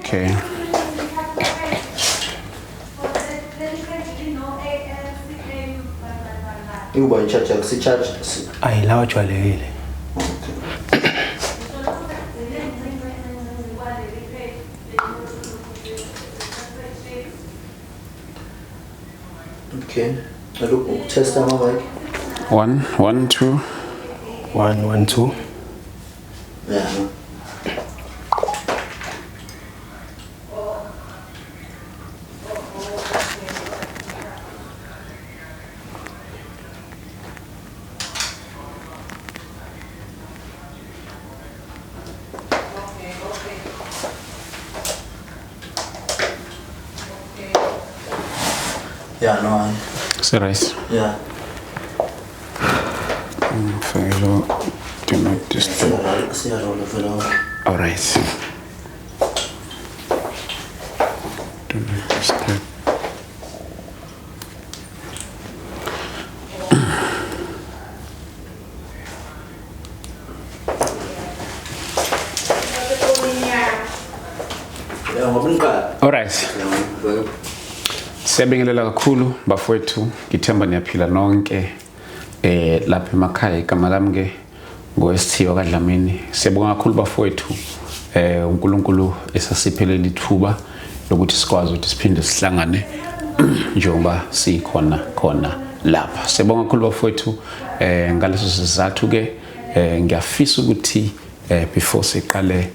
Okay. Ikuba i-charge yakho si-charge. Ayi lawa ajwayelekile. Okay. Cela ukutesta ama-mic. 1 1 2 1 1 2. Yeah. Yeah, no, I, Serious. yeah. Mfakelo do not disturb. Siyarola vele. All right. Do not disturb. Yeah, ngoba niqala. All right. Siyabingelela kakhulu bafowethu, ngithemba niyaphila nonke lapha emakhaya. Igama lami ke ngoSithiyo kaDlamini. Siyabonga kakhulu bafowethu, uNkulunkulu esasiphelele ithuba lokuthi sikwazi ukuthi siphinde sihlangane njengoba sikhona khona lapha. Siyabonga kakhulu bafowethu, ngaleso sizathu ke ngiyafisa ukuthi before siqale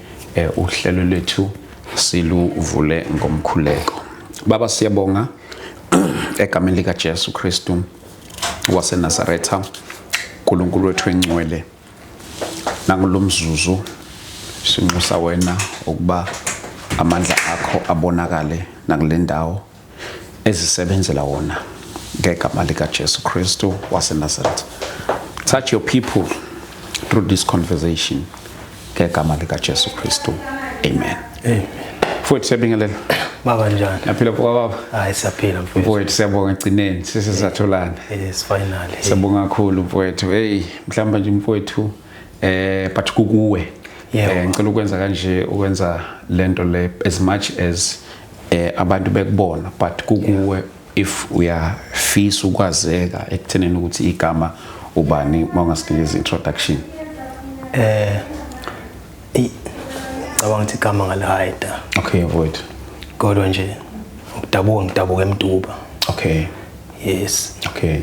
uhlelo lwethu siluvule ngomkhuleko. Baba, siyabonga egameni lika Jesu Kristu waseNazaretha, uNkulunkulu wethu engcwele, nangulomzuzu sinxusa wena ukuba amandla akho abonakale nakule ndawo ezisebenzela wona ngegama lika Jesu Kristu waseNazaretha. Touch your people through this conversation ngegama lika Jesu Kristu. Amen. Amen. Futhi siyabingelela. Baba njani? Naphila baba. Hayi siyaphila mfowethu. Mfowethu siyabonga egcineni sesizatholana. Yes, finally. Siyabonga kakhulu mfowethu. Hey, mhlawumbe nje mfowethu but kukuwe. Ngicela ukwenza kanje, ukwenza lento le as much as abantu bekubona, but kukuwe if uyafisa ukwazeka ekutheneni ukuthi igama ubani, mawungasinikeza introduction. Ngicabanga ukuthi igama ngalihide. Okay mfowethu. Kodwa nje ukudabuka ngidabuka eMtuba. Okay. Yes. Okay.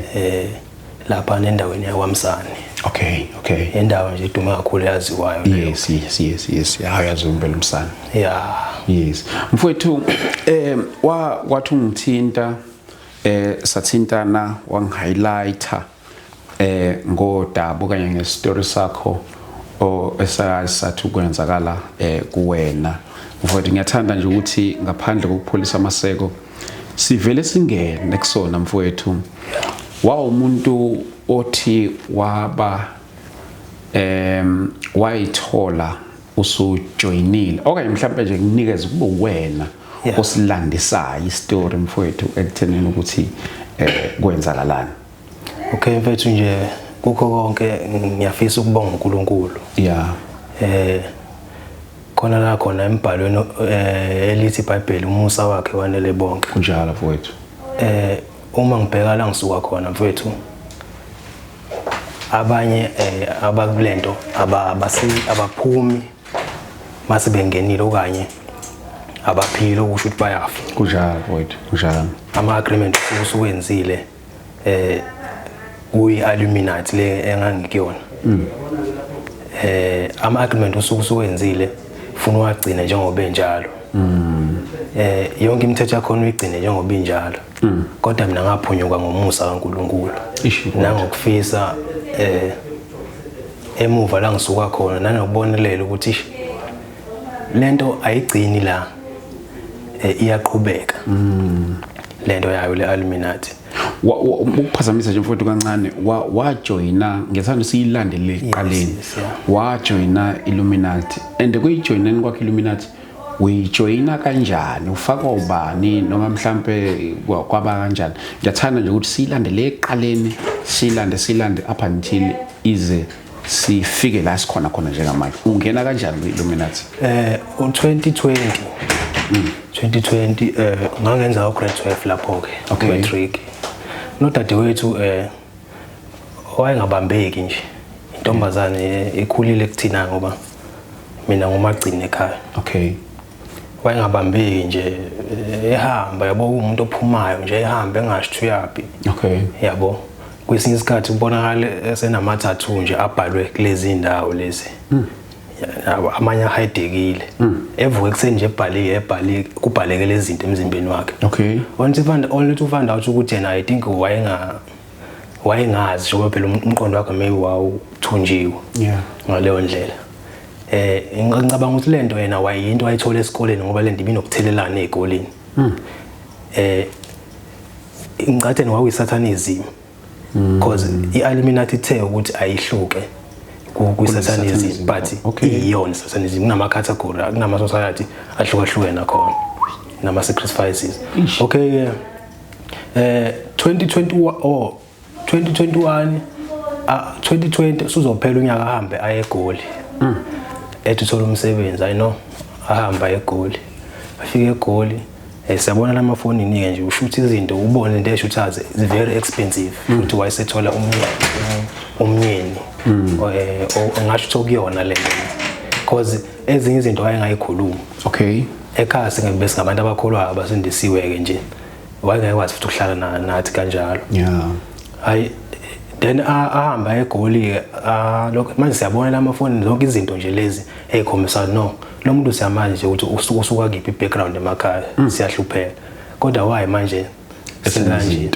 Lapha nendaweni yakwaMsane. Okay, okay. Indawo nje idume kakhulu yaziwayo leyo. Yes, yes, yes, yes. Ya yazi impela uMsane. Yeah. Yes. Mfowethu wathi ungithinta sathintana wangihighlighter ngodaba okanye ngestory sakho o esathi ukwenzakala kuwena. Mfowethu ngiyathanda nje ukuthi ngaphandle kokupholisa amaseko sivele singene kusona mfowethu. Wawumuntu othi waba wayithola usujoyinile okanye mhlawumbe nje nginikeze kube wena osilandisayo istory mfowethu ekuthenini ukuthi kwenzakalani. Okay mfethu, nje kukho konke ngiyafisa ukubonga uNkulunkulu. Yeah. Khona la khona embhalweni elithi iBhayibheli umusa wakhe wanele bonke. Kunjalo mfowethu. Uma ngibheka la ngisuka khona mfowethu, abanye abakulento abaphumi mase bengenile okanye abaphile, okusho ukuthi bayafa. Kunjalo mfowethu, kunjalo. Ama agreement usuwenzile kuyi Illuminati le engangikuyona. Ama agreement usuwenzile ufuna uwagcine njengoba enjalo. Yonke imithetho yakho uyigcine njengoba injalo. Kodwa mina ngaphunyuka ngomusa kaNkuluNkulu. Nangokufisa emuva la ngisuka khona nanokubonelela ukuthi lento ayigcini la, iyaqhubeka. Lento yayo le Illuminati. Ukuphazamisa nje mfowethu kancane, wajoyina, ngiyathanda siyilandele eqaleni. Wajoyina Illuminati, and kuyijoyineni kwakhe Illuminati uyijoyina kanjani, ufakwa ubani noma mhlambe kwaba kanjani? Ngiyathanda nje ukuthi siyilandele eqaleni, silande up until ize sifike la sikhona khona njengamanje. Ungena kanjani kwi-Illuminati? U-2020 2020 ngangenza u grade 12 lapho ke, matric. Nodadewethu wayengabambeki nje, intombazane ekhulile kuthina ngoba mina ngumagcini ekhaya. Wayengabambeki nje, ehamba, yabo, umuntu ophumayo nje, ehamba engasho uyaphi. Yabo, kwesinye isikhathi kubonakala esenama-tattoo nje abhalwe kulezi ndawo lezi. Yabo, amanye ahayidekile, evuka ekuseni nje ebhalile, ebhalile, kubhaleke lezi zinto emzimbeni wakhe. Only to find out ukuthi yena, I think wayengazi njengoba phela umqondo wakhe maybe wawuthunjiwe ngaleyo ndlela. Ngicabanga ukuthi lento yena wayinto ayithola esikoleni, ngoba lento ibinokuthelelana ezikoleni. Ngicatheni kwakuyi-satanism, because i-Illuminati ithe ukuthi ayihluke kwi-satanism, Satanism, but iyona satanism, kunama-category, kunama-society ahlukahlukene khona nama-sacrifices. Okay, 2021, oh, 2021, 2020 suzophela unyaka, ahambe aye eGoli, ethi uthola umsebenzi. I know, ahamba aye eGoli, afike eGoli, siyabona lamafonini ke nje, ushutha izinto, ubone into eshuthaze is very expensive, futhi wayesethola umnyeni ongasho ukuthi okuyona lento, because ezinye izinto wayengayikhuluma. Ekhaya singabe singabantu abakholwayo, abasindisiwe ke nje, wayengekwazi futhi ukuhlala nathi kanjalo. Hayi, then ahamba eGoli ke, lokho manje siyabona lamafoni, zonke izinto nje lezi ezikhombisa, no, lo muntu siyamazi nje ukuthi usuka kiphi, i-background emakhaya siyahlupheka, kodwa why manje senza kanje?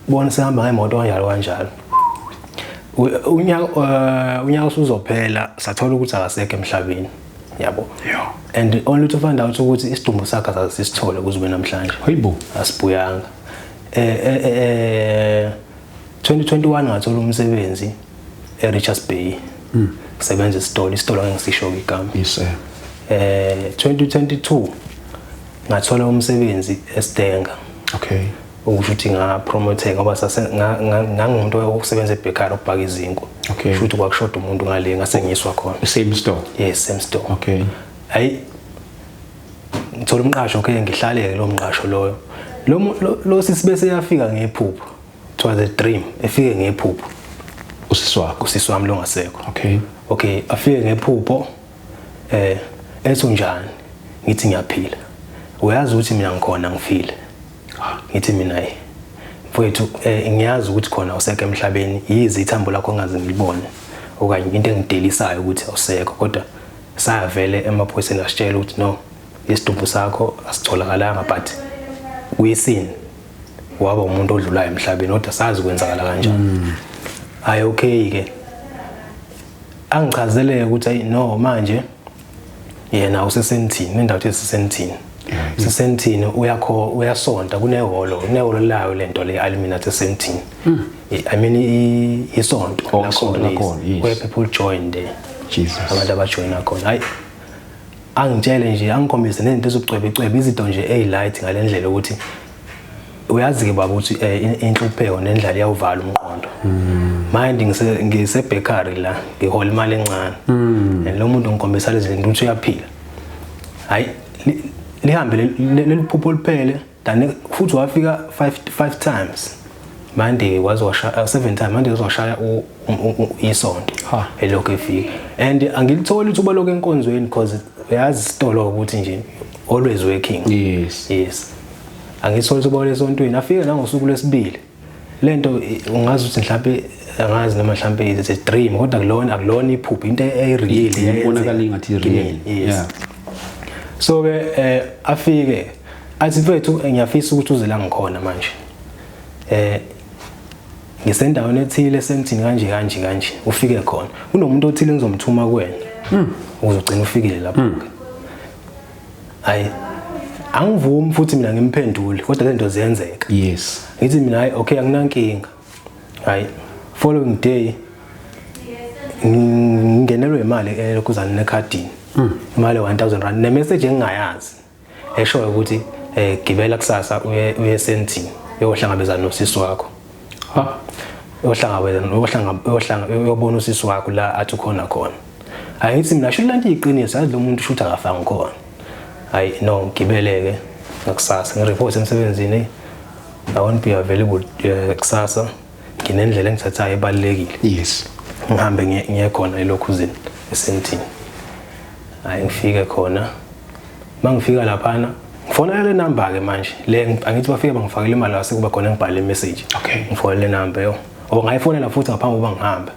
Bona sihamba ngemoto kanjalo kanjalo. Unyaka usuzophela, sathola ukuthi akasekho emhlabeni, yabo. And only to find out ukuthi isidumbu sakhe asisithole kuze kube namhlanje. Hayibo. Asibuyanga. 2021 ngathola umsebenzi eRichards Bay, kusebenza isitolo, isitolo ngeke ngisisho igama. Yes sir. 2022 ngathola umsebenzi eStanger. Ukusho ukuthi nga-promote ngoba sase ngangumuntu osebenza ebakery, ukubhaka izinkwa. Kusho ukuthi kwakushoda umuntu ngale, ngase ngiyiswa khona. Same store? Yes, same store. Hayi, ngithola umqasho, okay, ngihlale lo mqasho loyo. Lo sisi bese yafika ngephupho. It was a dream, efike ngephupho. Usisi wakho? Usisi wami lo ngasekho. Okay, afike ngephupho, ethi unjani, ngithi ngiyaphila. Uyazi ukuthi mina ngikhona, ngifile. Ngithi mina, hey mfowethu, ngiyazi ukuthi khona usekho emhlabeni, yize ithambo lakho ngaze ngilibone okanye into engidelisayo ukuthi awusekho, kodwa savele emaphoyiseni asitshela ukuthi no, isidumbu sakho asitholakalanga, but uyisini waba umuntu odlulayo emhlabeni, kodwa sazi kwenzakala kanjani. Hayi, okay ke, angichazeleke ukuthi ayi no, manje yena useSandton, indawo ethi seSandton, seSandton, uyakho uyasonta, kunehholo layo lento le Illuminati eSandton, I mean isonto. Oh, isonto lakhona, yes. Where people join there. Jesus. Abantu abajoyina khona. Hayi, angitshele nje, angikhombise nezinto ezobucwebecwebe, izinto nje eyilight ngalendlela ukuthi uyazi ke baba ukuthi inhlupheko nendlala iyawuvala umqondo. Mind ngise bakery la, ngihola imali encane, and lo muntu ngikhombisa lezi zinto ukuthi uyaphila. Hayi, lihambe leli phupho liphele, then futhi wafika 5 times Monday, waze washaya 7 times Monday, waze washaya isonto. Elokhu efika, and angilitholi ithuba lokho enkonzweni because uyazi isitolo ukuthi nje always working. Yes, angitholi ithuba lesontweni. Afike nangosuku lwesibili lento, ungazi ukuthi mhlawumbe, angazi noma mhlawumbe it's a dream, kodwa akulona iphupho, into eyi-real. Ibonakala ingathi i-real. Yes. So ke afike athi, mfethu, ngiyafisa ukuthi uze la ngikhona manje, ngisendaweni ethile eSandton kanje kanje kanje, ufike khona, kunomuntu othile engizomthuma kuwena ukuze ugcine ufikile lapho. Hayi, angivumi futhi mina ngimphendule, kodwa lento ziyenzeka. Ngithi mina, hayi, okay, anginankinga. Hayi, following day ngingenelwe imali elokuzana nekhadini, imali R1000 nemessage engingayazi eshoyo ukuthi gibela kusasa uye eSandton, uyohlangabezana nosisi wakho. Ha. Uyohlangabezana, uyohlanga uyobona usisi wakho la athi ukhona khona. Hayi, ngithi mina, sho lento iqiniso, yazi lo muntu shuthi akafanga khona. Hayi no, ngigibeleke ngakusasa ngireport emsebenzini, I won't be available kusasa, nginendlela engithathayo ebalulekile. Ngihambe ngiye khona elokhuzini esentini. Hayi ngifike khona, mangifika laphana ngifonela le number ke manje le, angithi bafike bangifakela imali wase kuba khona ngibhale message. Ngifonele le number yo, or ngayifonela futhi ngaphambi kokuba ngihambe,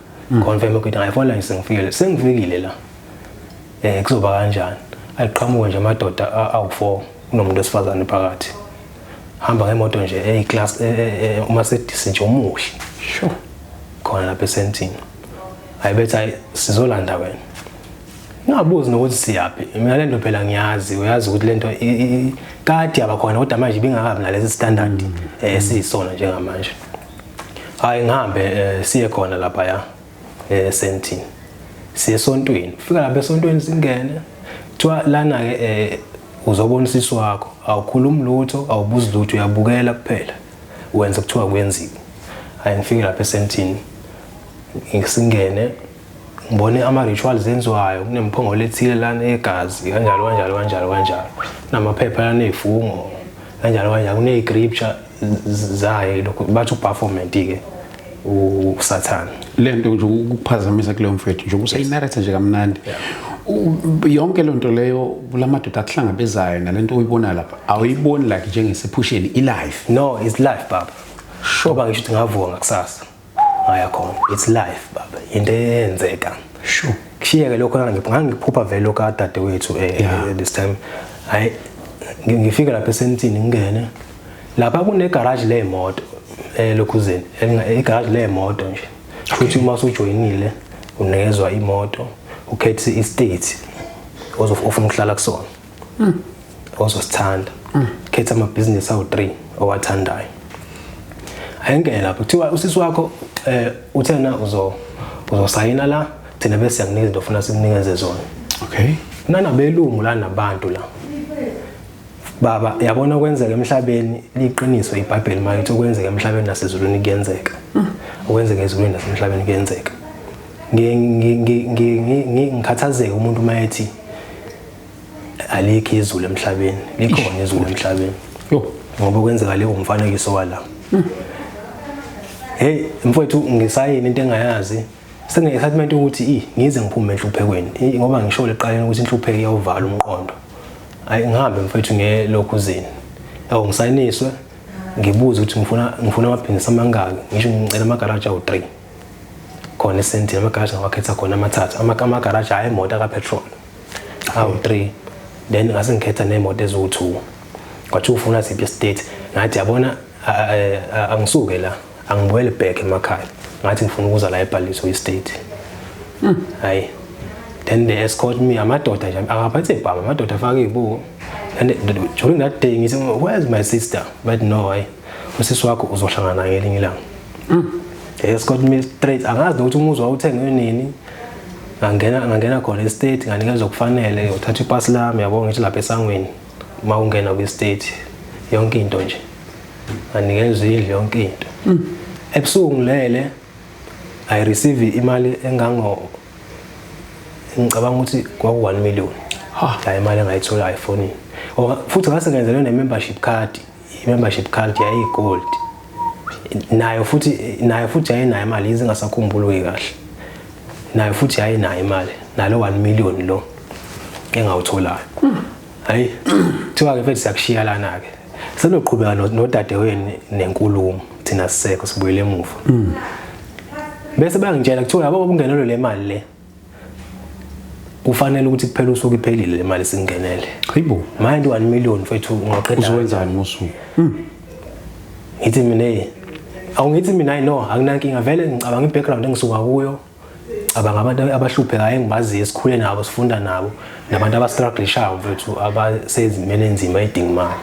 confirm ukuthi ngayifonela nje sengifikile, sengifikile la, kuzoba kanjani. Ayiqhamuke nje amadoda awu4 kunomuntu wesifazane phakathi, hamba ngemoto nje eyi class, uMercedes nje omuhle. Khona lapha esentini. Ayibethi hayi sizolanda wena, ngingabuzi nokuthi siyaphi mina. Lento phela ngiyazi, uyazi ukuthi lento kade yabakhona, kodwa manje ibingakabi nalesi standard esiyisona njengamanje. Hayi ngihambe, siye khona lapha ya esentini, siye esontweni. Fika lapha esontweni singene, kuthiwa lana ke uzobona usisi wakho, awukhulumi lutho, awubuzi lutho, uyabukela kuphela, wenza kuthiwa kwenziwe. Hayi ngifike lapha esentini, singene, ngibone ama-rituals enziwayo, kunemphongolo ethile lana egazi, kanjalo kanjalo kanjalo kanjalo, namaphepha lana ey'fungo, kanjalo kanjalo, kune-scripture zayo lokhu bathi uBaphomet-ke, uSathane. Lento nje ukuphazamisa kuleyo mfethu nje usayinarrate nje kamnandi. Yonke lento leyo kulamadoda akuhlangabezayo nalento oyibona lapha, awuyiboni like njengesephusheni, i-life? No, it's life baba. Ngoba ngisho ukuthi ngavuka ngakusasa ngaya khona, it's life baba, into eyenzeka. Kushiyeke lokho ngangiphupha vele lokho kadadewethu this time. Hayi ngifika lapha esentini, ngingene lapha kune garage lemoto elokhuzeni, igaraji lemoto nje futhi. Uma usujoyinile unikezwa imoto, ukhethe i-state ofuna ukuhlala kusona, ozosithanda, khetha amabhizinisi awu-3 owathandayo. Ayingene lapho, kuthiwa usisi wakho uthena uzosayina la, thina bese siyakunika izinto ofuna sikunikeze zona. Nanabelungu la nabantu la baba, yabona kwenzeka emhlabeni, liqiniso iBhayibheli manje okwenzeka emhlabeni nasezulwini kuyenzeka, okwenzeka ezulwini nasemhlabeni kuyenzeka. Ngikhathazeka umuntu mayethi alikho izulu emhlabeni, likhona izulu emhlabeni. Yo. Ngoba kwenzeka leyo umfanekiso wala. Hey mfowethu, ngisayini into engayazi, sengine-excitement ukuthi i ngize ngiphume enhluphekweni, ngoba ngisho leqaleni ukuthi inhlupheko iyawuvala umqondo. Hayi ngihambe mfowethu ngelokhuzini, awu ngisayiniswe, ngibuze ukuthi ngifuna amabhizinisi amangaki, ngisho ngicela amagaraji awu-3 khona esentini, amagaraji ngawakhetha khona amathathu, amagaraji hhayi emoto akapetrol awu-3, then ngase ngikhetha ney'moto eziwu-2. Kwathiwa ufuna siphi state? Ngathi yabona angisuke la, angibuyele back emakhaya, ngathi ngifuna ukuza la eBhaliso estate. Hayi then they escort me, amadoda nje akaphathe ibhamu, amadoda afake izibuko. And during that day ngithi, "Where is my sister?" But no, hayi usisi wakho uzohlangana naye ngelinye ilanga. They escort me straight, angazi nokuthi umuzi wawuthengwe nini. Ngangena khona estate, nganikezwa okufanele, uthatha ipasi lami, yabo, ngithi lapha esangweni uma ungena kwi-state, yonke into nje, nganikezwa indlu, yonke into. Ebusuku ngilele, I receive imali engango, ngicabanga ukuthi kwaku 1 million. Ha. La imali engayithola efonini. Futhi ngase ngenzelwe ne-membership card, i-membership card yayi-gold nayo futhi yayinayo imali, yize ngasakhumbuli kahle, nayo futhi yayinayo imali nalo 1 million lo engawutholayo. Hayi kuthiwa ke mfethu siyakushiya lana ke, senoqhubeka nodadewenu nenkulumo, thina sisekho, sibuyele emuva. Bese bayangitshela, kuthiwa yabo ubungenelwe le mali le, kufanele ukuthi kuphela usuku iphelile le mali singenele. Hayibo. Manje 1 million mfethu ungaqeda Uzowenzani ngosuku? Ngithi mina hey, awungithi mina hayi no, akunankinga vele. Ngicabanga i-background engisuka kuyo, cabanga abantu abahluphekayo engibaziyo, esikhule nabo, sifunda nabo, nabantu abastrugglishayo mfethu, abasezimeni enzima edinga imali.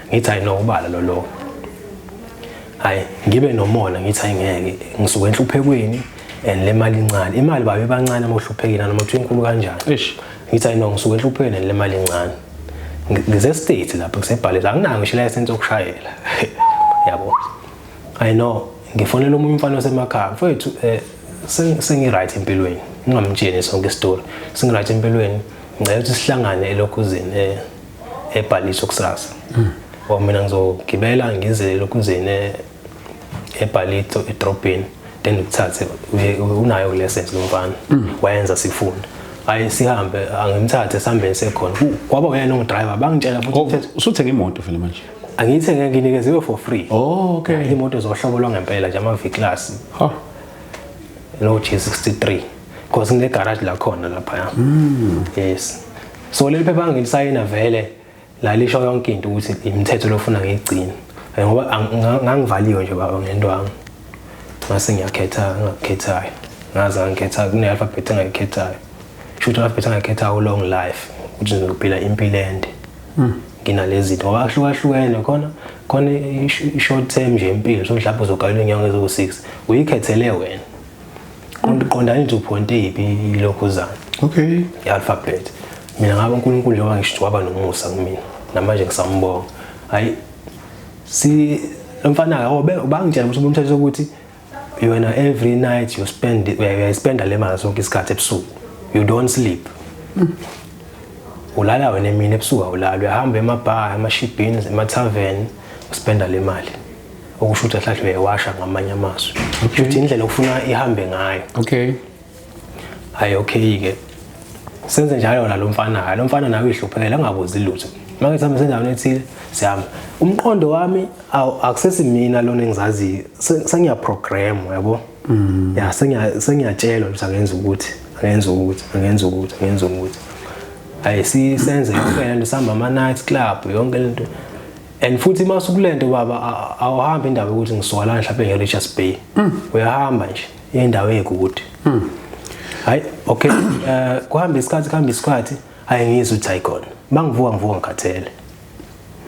Ngithi hayi no, ubala lo lo hayi ngibe nomona, ngithi hayi ngeke, ngisuka enhluphekweni and le mali incane. Imali babe bancane uma uhluphekile, noma kuthiwa inkulu kanjani. Eish. Ngithi hayi no, ngisuka enhluphekweni and le mali incane. Ngize state lapho kusebhalisa, anginayo ngisho license yokushayela, yabo. I know ngifonela omunye umfana osemakhaya, mfowethu, sengi right empilweni, ngingamtsheli sonke isitori, sengi right empilweni, ngicela ukuthi sihlangane elokhuzini eBhaliso kusasa. O mina ngizogibela ngize lokhuzeni eBhalito edrobheni, then ukuthathe unayo license lo mfana. Wayenza sifunda. Hayi sihambe, angimthathe sihambeni sekhona. Kwaba uyena ongidriver, bangitshela futhi usuthenga imoto vele manje. Angiyithenge, nginikeziwe for free. Oh, okay. Imoto zohlobo lwangempela nje, ama V class. Ha. No G63. Because ngine garage la khona lapha. Yes. So leli phepha ngilisayina vele la lisho yonke into ukuthi imithetho lofuna ngiyigcine. Ngoba ngangivaliwe nje baba ngendwangu. Ngase ngiyakhetha ngakhethayo. Ngaze ngikhetha kune alphabet engayikhethayo. Shoot alphabet engayikhethayo long life, ukuthi ngizophila impilo ende. Nginalezi zinto ngoba ahlukahlukene khona khona i-short term nje impilo, so mhlawumbe uzogalelwa inyanga eziwu-6 uyikhethele wena. Qondani nje uphonte iphi ilokhuzana. Okay. I-alphabet. Mina ngabe uNkulunkulu njengoba ngisho waba nomusa kumina. Namanje ngisambonga. Hayi si lo mfana bangitshela ukuthi umthetho ukuthi wena every night you spend uyayispenda le mali sonke isikhathi ebusuku. You don't sleep. Ulala wena emini ebusuku awulali, uyahamba emabha, emashibhini, emathaveni, uspenda le mali. Okusho ukuthi ahlahle uyayiwasha ngamanye amazwi. Ukuthi indlela okufuna ihambe ngayo. Okay. Hayi okay ke. Senze njalo nalo mfana, lo mfana nawe ihluphekela angabuzi lutho. Manje sihamba sendaweni ethile, sihamba. Umqondo wami akusesi mina lona engizazi, sengiyaprogram yabo. Ya sengiyatshelwa ukuthi angenza ukuthi, angenza ukuthi, angenza ukuthi, angenza ukuthi. Hayi sisenze yonke lento, sihamba ama night club yonke lento. And futhi masukulento baba awuhambi indaba ukuthi ngisuka la mhlawumbe nge Richards Bay. Uyahamba nje indawo ekude. Hayi okay, kuhamba isikhathi hayi ngizwe ukuthi ayikhona. Mangivuka ngivuka ngikhathele.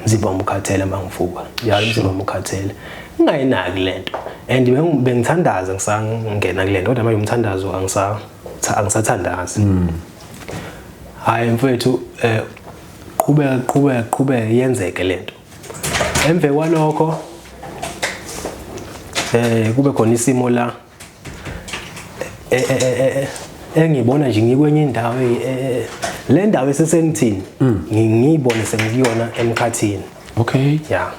Umzimba wami ukhathele mangivuka. Njalo umzimba wami ukhathele. Ngingayinaki lento. And bengithandaza ngisangena kulento kodwa manje umthandazo angisathandazi. Hayi mfethu, qhubeka yenzeke lento. Emva kwalokho kube khona isimo la engibona nje ngikwenye indawo, le ndawo esesengithini ngiyibone sengiyona emkhathini. Okay. Yeah.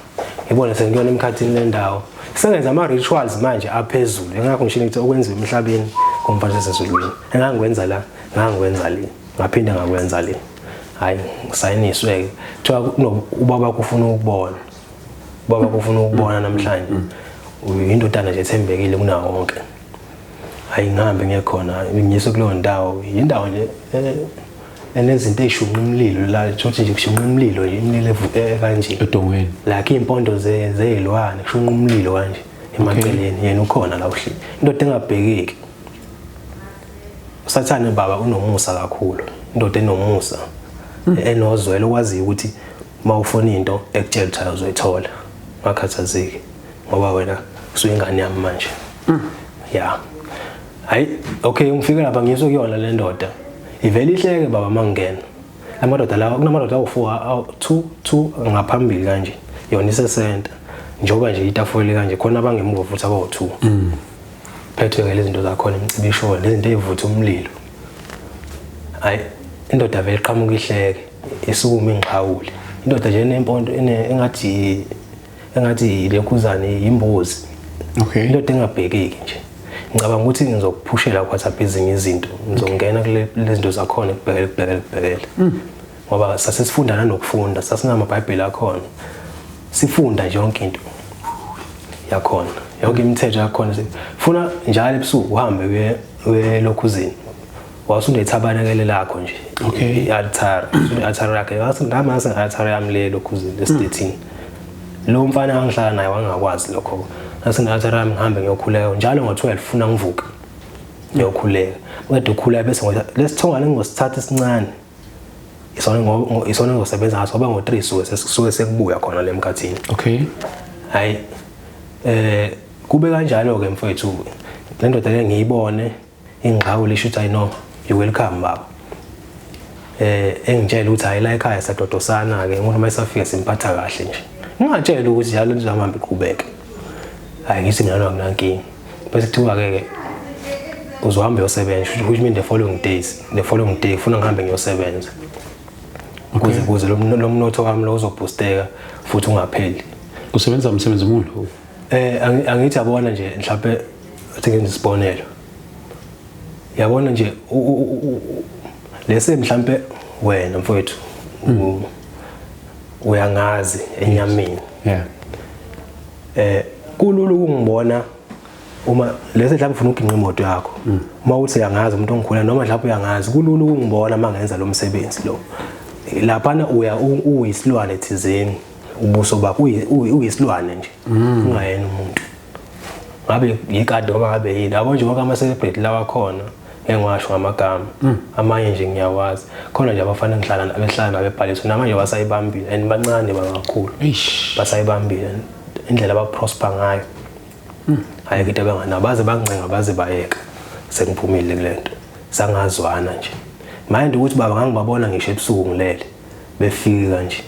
Ngibone sengiyona emkhathini le ndawo. Sengenza ama rituals manje aphezulu. Engakho ngisho ukuthi okwenziwa emhlabeni komfana sesezulwini. Engangikwenza la, ngangikwenza le. Ngaphinde ngakwenza le. Hayi ngisayiniswe ke. Kuthiwa ubaba ufuna ukubona. Ubaba ufuna ukubona namhlanje. Uyindodana nje ethembekile kunawo wonke. Hayi ngihambe ngiyekhona, ngiyiswe kuleyo ndawo. Indawo nje enezinto ezishunqa umlilo la, ukuthi nje kushunqa umlilo nje, imililo kanje edongweni. Like impondo zezilwane kushunqa umlilo kanje emaceleni, yena ukhona la uhleli. Indoda engabhekeki. uSathane baba unomusa kakhulu, indoda enomusa enozwelo, okwaziyo ukuthi mawufuna into ekutshela ukuthi uzoyithola, ungakhathazeki ngoba wena usuyingane yami manje. Yeah. Hayi okay, ngifike lapha ngizwe kuyona le ndoda. Ivele ihleke baba mangena. Amadoda lawa kunamadoda awu4 2 2 ngaphambili kanje. Yona isesenta. Njengoba nje itafula kanje khona abangemuva futhi abawu2. Phethwe ke lezi zinto zakhona imicibisho, lezi zinto ezivutha umlilo. Hayi indoda vele iqhamuka ihleke, isukume ingixhawule. Indoda nje enempondo engathi lekhuzane imbuzi. Okay. Indoda engabhekeki nje. Ngicabanga ukuthi ngizokuphushela WhatsApp ezinye izinto, ngizongena kule zinto zakhona kubhekele. Ngoba sasesifunda nanokufunda, sasinamabhayibheli akhona. Sifunda nje yonke into yakhona, yonke imithetho yakhona. Funa njalo ebusuku uhambe uye lokhuzini. Wasunethabanekele lakho nje. Okay. I-altar, i-altar yakhe. Ngamase i-altar yami le lokhuzini le-13. Lo mfana angihlala naye wangakwazi lokho. Ngase ngi-altar yami ngihambe ngiyokhuleka njalo ngo-12 funa ngivuke. Ngiyokhuleka. Qeda ukukhuleka bese ngothi lesithongane ngosithatha esincane. Isona ngosebenza ngaso ngoba ngo-3 suke sekubuya khona le emkhathini. Okay. Hayi kube kanjalo ke mfowethu. Le ndoda le ngiyibone ingxawule isho ukuthi I know you welcome baba. Engitshela ukuthi hayi la ekhaya sadodosana ke umuntu mayesafika simphatha kahle nje. Ngingatshela ukuthi njalo nje hambe iqhubeke. Hayi ngithi mina akunankinga. Bese kuthiwa ke uzohamba uyosebenza, which mean the following days, the following day ufuna ngihambe ngiyosebenza. Kuze lo mnotho wami lo uzoboosteka futhi ungapheli. Usebenza umsebenzi omuhle. Angithi yabona nje mhlawumbe athi ngenze isibonelo. Yabona nje lese mhlawumbe wena mfowethu uyangazi enyameni. Yeah. Kulula ukungibona uma lese mhlawumbe ufuna uginqa imoto yakho. Uma uthi uyangazi umuntu ongikhula noma mhlawumbe uyangazi kulula ukungibona mangenza lo msebenzi lo. Laphana uya uyisilwane thizeni ubuso bakho uyisilwane nje. Ungayena umuntu. Ngabe yikade noma ngabe yini. Yabo nje wonke ama celebrity lawa khona engiwasho ngamagama. Amanye nje ngiyawazi. Khona nje abafana ngihlala abehlala nabebhaliswa namanje basayibambile and bancane bakakhulu. Basayibambile indlela abaprosper ngayo. Hayi into abangana baze bancenga baze bayeka. Sengiphumile kulento. Sangazwana nje. Manje ukuthi baba ngangibabona ngisho ebusuku ngilele. Befika nje.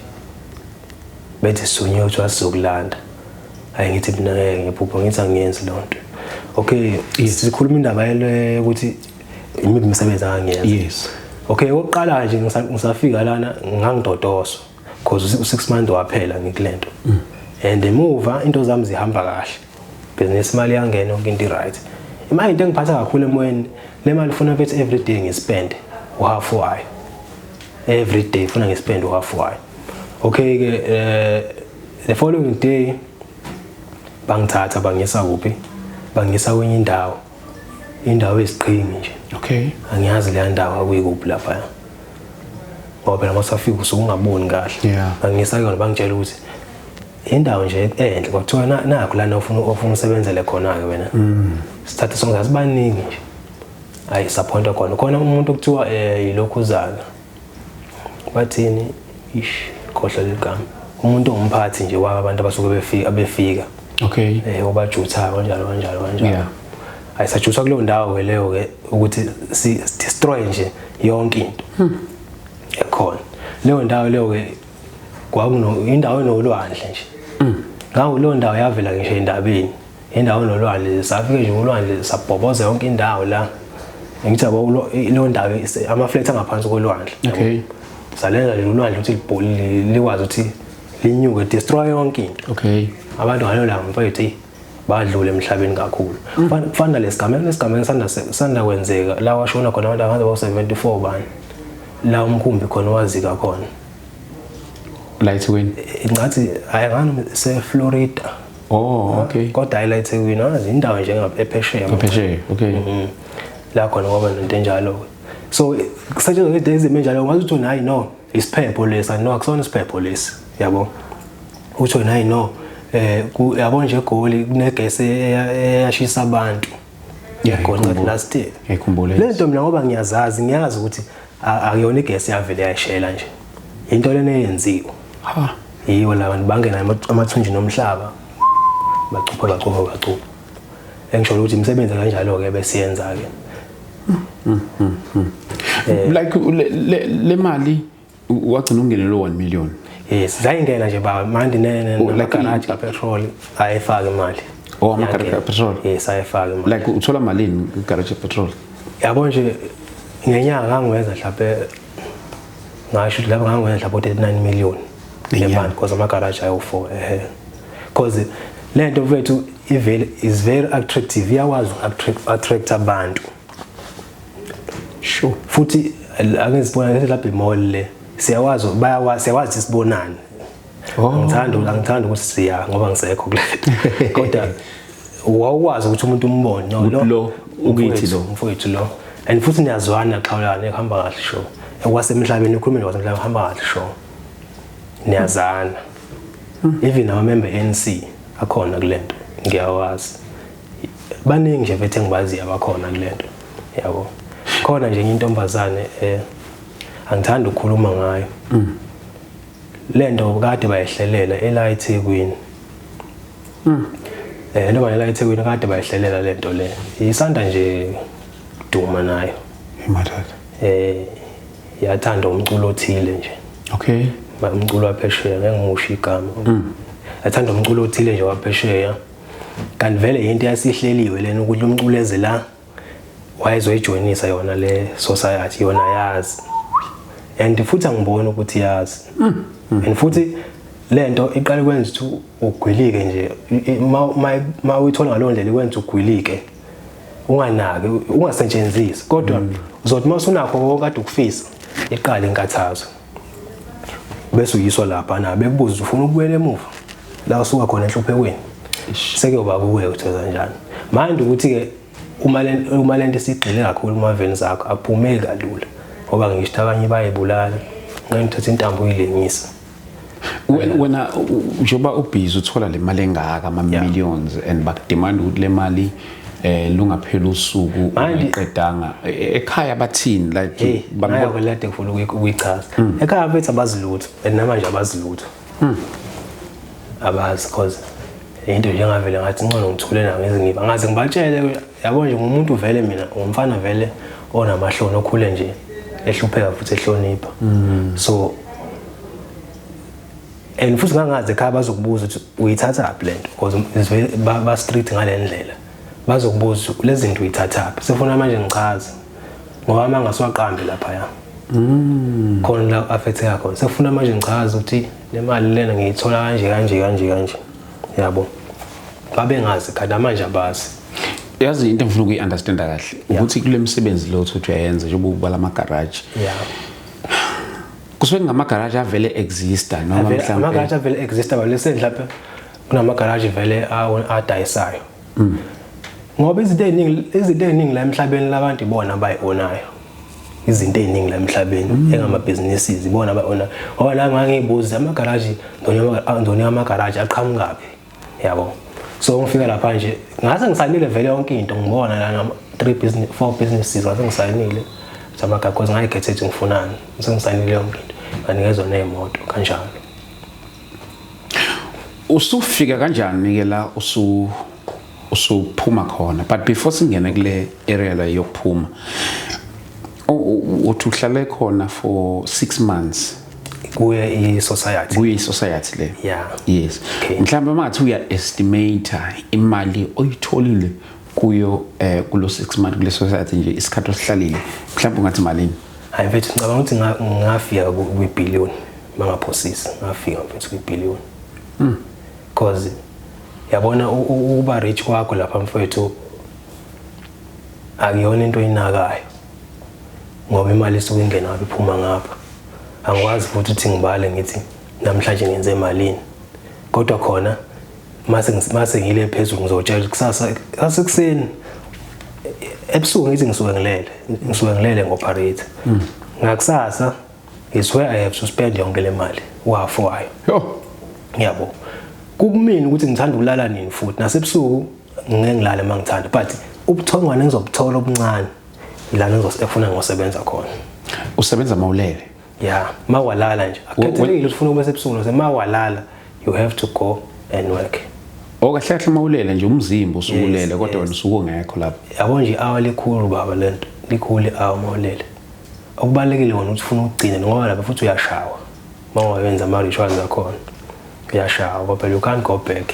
Bethi sunye uthi wasizokulanda. Hayi ngithi mina ngeke ngiphupha ngithi angiyenzi lonto. Okay, sikhuluma indaba yele ukuthi imiphi imisebenzi angiyenza. Yes. Okay, oqala nje ngisafika lana ngangidodoswa because u6 months waphela ngikulento. And emuva into zami zihamba kahle. Business imali yangena yonke into right. Imali into engiphatha kakhulu emoyeni le mali ufuna bethi every day ngispend uhalf wayo. Every day ufuna ngispend uhalf wayo. Okay ke the following day bangithatha bangisa kuphi? Bangisa kwenye indawo. Indawo esiqhingi nje. Okay. Angiyazi le ndawo akuyikuphi lapha. Ngoba phela masafika usungaboni kahle. Bangisa kuyona bangitshela ukuthi indawo nje enhle kwathiwa nakho lana ofuna usebenzele khona ke wena. Sithathe sonke asibaningi nje. Ayi sappointa khona. Khona umuntu okuthiwa yilokhuzana. Bathini ish khohlwa ligama. Umuntu ongumphathi nje wabantu abasuke befika Okay. Obajutha kanjalo kanjalo kanjalo. Yeah. Ayisajutha kuleyo ndawo ke leyo ke ukuthi si destroy nje yonke into. Ekhona. Leyo ndawo leyo ke kwakuno indawo enolwandle nje. Ngawo leyo ndawo yavela ngisho endabeni. Indawo enolwandle safike nje ulwandle sabhoboza yonke indawo la. Ngithi yabo leyo ndawo ama flats angaphansi kolwandle. Okay. Salenza nje ulwandle ukuthi libholi likwazi ukuthi linyuke destroy yonke into. Okay. Abantu ngalo langa mfethu badlule emhlabeni kakhulu. Kufana lesigameko sanda kwenzeka la washona khona abantu abangabe 74 bani. La umkhumbi khona wazika khona. La eThekwini. Ngathi ayangani se Florida. Oh, okay. Kodwa ayila eThekwini azi indawo nje ephesheya. Ephesheya, okay. La khona kwaba nento enjalo. So kusetshenziswa into ezimenjalo ngathi uthi hayi no isiphepho lesi no akusona isiphepho lesi yabo. Uthi hayi no yabo nje egoli kunegesi eyashisa abantu. Yeah, last year. Ngikhumbule. Lento mina ngoba ngiyazazi ngiyazi ukuthi akuyona igesi yavele yashela nje. Into lena eyenziwe. Ha. Yiyo la bantu bangena amathunjini omhlaba. Bacupha. Engisho ukuthi imisebenzi kanjalo ke besiyenza ke. Like le mali wagcina ungenelo 1 million. Yes, zayingena nje baba manje namagaraji kapetrol ayifaka imali. Oh, amagaraji kapetrol. Yes, ayifaka imali. Like uthola malini kugaraji petrol? Yabo nje ngenyanga ngangiwenza mhlawumbe ngasho ukuthi lapha ngangiwenza mhlawumbe 39 million ngemali because amagaraji ayo4 Because lento mfethu is very attractive, iyakwazi attract abantu. Sure. Futhi ake sibone lapha emall le siyakwazi bayakwazi sibonane. Angithanda ukuthi siya ngoba ngisekho kule. Kodwa wawukwazi ukuthi umuntu umbone no lo ukithi lo mfowethu lo and futhi niyazwana xhawulana ehamba kahle sure. Ekwasemhlabeni ukhulumeni kwasemhlabeni uhamba kahle sure. Niyazana. Even ama member ANC akhona kulento ngiyawazi. Baningi nje bethe ngibazi abakhona kulento. Yabo. Khona nje intombazane angithanda ukukhuluma ngayo. Lento kade bayihlelela ela eThekwini. Noma ela eThekwini kade bayihlelela lento le. Isanda nje duma nayo. Imathatha. Yathanda umculo othile nje. Okay. Umculo waphesheya ngeke ngimusho igama. Yathanda umculo othile nje waphesheya. Kanti vele into yasihleliwe lena ukuthi umculo eze la wayezoyijoinisa yona le society yona yazi. And futhi angiboni ukuthi yazi. And futhi lento iqale kwenza ukuthi ugwilike nje, ma uyithola ngaleyo ndlela ikwenza ugwilike, unganaki, ungasetshenzisi. Kodwa uzothi uma usunakho konke kade ukufisa, iqale inkathazo, bese uyiswa lapha na bekubuza ufuna ukubuyela emuva la usuka khona enhluphekweni, sekuyoba kuwe ukuthi kanjani. Manje ukuthi-ke uma lento isigxile kakhulu kumaveni zakho, aphumeli kalula, ngoba ngisho abanye bayibulala ngenxa uthatha intambo uyilengisa. Wena njengoba ubhizi uthola le mali engaka, ama-millions, and bakudemand ukuthi le mali lungaphela usuku ungayiqedanga, ekhaya bathini? Like hey, nayo lede ngifuna ukuyichaza. Ekhaya bethu abazi lutho, and namanje abazi lutho, abazi, cause into nje engavele ngathi ngcono ngithule nami ngize ngaze ngibatshele. Yabo nje ngumuntu vele mina, ngumfana vele onamahloni, okhule nje ehlupheka futhi ehlonipha. So and futhi ngangazi ekhaya bazokubuza ukuthi uyithathaphi lento, because ba strict ngale ndlela, bazokubuza lezi zinto uyithathaphi. Sefuna manje ngichaze ngoba uma ngasiwaqambi laphaya khona la affecteka khona, sefuna manje ngichaze ukuthi le mali lena ngiyithola kanje kanje kanje kanje, yabo. Babengazi kanti manje abazi. Yazi into engifuna ukuyi-understanda kahle ukuthi kule misebenzi lo uthi uyayenza, njengoba ubala amagaraji, kusuke kungamagaraji avele exista noma mhlawumbe amagaraji avele exista balese mhlawumbe kunamagaraji vele adayisayo, ngoba izinto eziningi la emhlabeni labantu ibona abayi-onayo. Izinto eziningi la emhlabeni engamabhizinisi ibona abayi-onayo, ngoba la ngangiyibuza amagaraji ndoni, amagaraji aqhamukaphi, yabo. So ngifika lapha nje ngase ngisayinile vele yonke into, ngibona la three business, four businesses, ngase ngisayinile zamagaraji because ngayikhethe ukuthi ngifunani, sengisayinile yonke into, nganikezwa ney'moto kanjalo. Usufika kanjani ke la usuphuma khona? But before singene kule area la yokuphuma, uthi uhlale khona for 6 months kuye i-society? Kuye i-society le? Yeah. Yes. Okay. Mhlawumbe mangathi uya estimate imali oyitholile kuyo kulo 6 months kule society nje, isikhathi osihlalile, mhlawumbe ungathi malini? Hayi mfethu, ngicabanga ukuthi ngafika kwi-billion, mangaphosisi ngafika mfethu kwi-billion, cause yabona ukuba rich kwakho lapha mfethu akuyona into oyinakayo, ngoba imali isuke ingena ngapha iphuma ngapha. Angikwazi futhi ukuthi ngibale ngithi namhlanje ngenze malini, kodwa khona mase ngile phezulu ngizotshela ukuthi kusasa kasekuseni, ebusuku ngithi ngisuke ngilele ngo-operate, ngakusasa is where I have to spend yonke le mali uhafu wayo. Yo. Yabo, kukumina ukuthi ngithanda ukulala nini, futhi nasebusuku ngeke ngilale uma ngithanda, but ubuthongwana engizobuthola obuncane ilana efuna ngosebenza khona. Usebenza mawulele? Ya, mawalala nje, akukhethelekile ukuthi ufuna ukuba sebusuku nose mawalala, you have to go and work. O, kahle kahle mawulele nje umzimba usukulele, kodwa wena usuke ungekho lapho. Yabo nje i-hour likhulu baba, lento likhulu i-hour mawulele. Okubalulekile wona ukuthi ufuna ukugcina, ngoba lapha futhi uyashawa uma ungayenza ama-rituals akhona, uyashawa ngoba phela you can't go back.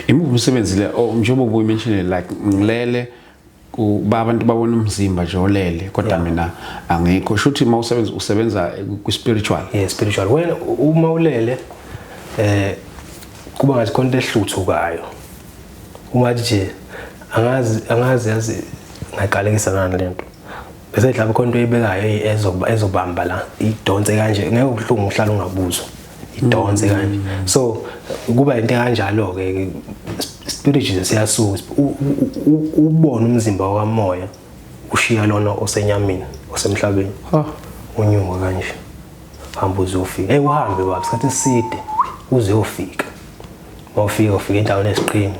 Imuphi umsebenzi le, oh, njengoba ubuyi-mention like ngilele ba abantu babona umzimba nje olele, kodwa mina angikho, shuthi uma usebenza usebenza kwi-spiritual? Yeah, spiritual. Wena uma ulele kuba ngathi khona into ehluthukayo, ungathi nje angazi yazi ngaqalekisa ngani lento, bese mhlawumbe khona into oyibekayo ezobamba la idonse kanje, ngeke ubuhlungu uhlala ungabuzwa, idonse kanje. So kuba into kanjalo ke, spirit nje siyasuka, ubone umzimba wakamoya ushiya lona osenyameni osemhlabeni. Ha. Unyuka kanje, hamba uze ufike, hey, uhambe baba isikhathi eside uze uyofika. Mawufika ufika endaweni esiqhingi,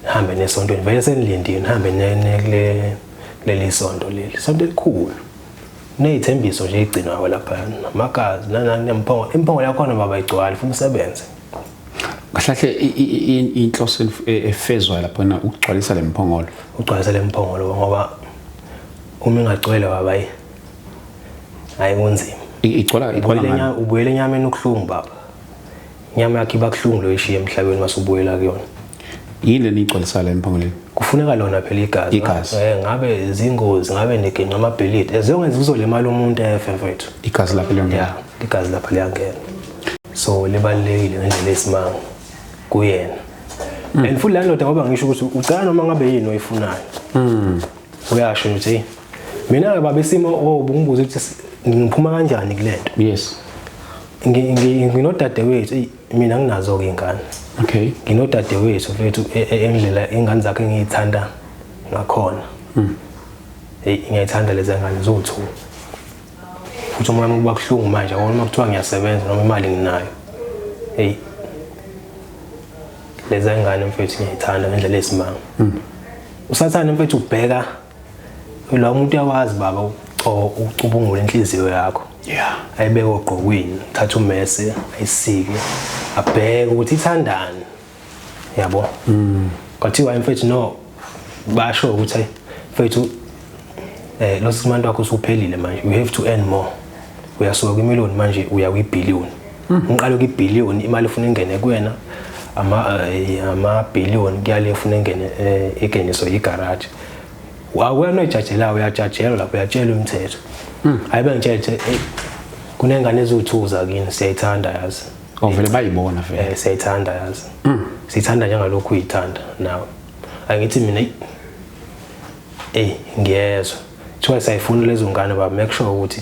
hambe nesontweni vele senilindile, nihambe kule leli sonto, leli sonto elikhulu ney'thembiso nje ey'gcinwayo lapha, namagazi nanani, nemphongo, imphongo yakhona baba igcwale, funa usebenze. Kahle kahle inhloso efezwayo laphana ukugcwalisa le mphongolo? Ugcwalise le mphongolo, ngoba uma ingagcwele baba, hayi hayi, kunzima. Igcwala Ubuyele ngani? Ubuyele enyameni, ukuhlungu baba, inyama yakho iba kuhlungu lo ishiye emhlabeni masubuyela kuyona. Yini le niyigcwalisayo la emphongolweni? Kufuneka lona phela igazi. Igazi. Ngabe zingozi, ngabe niginqa amabhilidi. Ezongenza kuzolimala umuntu efe mfethu. Igazi lapha liyangena. Yeah, igazi lapha liyangena. So libalulekile ngendlela esimanga kuyena. And futhi le ndoda, ngoba ngisho ukuthi ucela noma ngabe yini oyifunayo. Uyasho nje ukuthi mina ke baba isimo obungibuza ukuthi ngiphuma kanjani kulento. Yes. Nginodadewethu, eyi, mina nginazo ke ingane. Okay. Nginodadewethu mfethu, endlela ingane zakhe engiyithanda ngakhona. Hey, ngiyayithanda lezi ngane zowu-2. Futhi uma wami kuba kuhlungu manje, yabona uma kuthiwa ngiyasebenza noma imali nginayo. Hey, lezi ngane mfethu ngiyayithanda ngendlela esimanga. Usathane mfethu ubheka lo muntu, uyawazi baba ucubungula inhliziyo yakho. Ayibeke ogqokweni, thatha umese, ayisike, abheke ukuthi ithandani. Yabo? Kwathiwa mfethu no basho ukuthi hey mfethu, lo simanto wakho usuphelile manje, you have to earn more. Uyasuka kwimillion manje uya kwibillion. Ngiqala kwibillion, imali ufuna ingene kuwena ama billion kuyale ufuna ingene, ingeniswe igarage. Awena oyijajelayo, uyajajelwa lapho, uyatshelwa imithetho. Hayi, bengitshele hey kunengane eziwu-2 zakini, siyayithanda yazi. Oh, vele bayibona vele. Siyayithanda yazi. Siyithanda njengalokhu uyithanda nawe. Angithi mina ngiyezwa. Kuthiwa siyayifuna lezo ngane baba, make sure ukuthi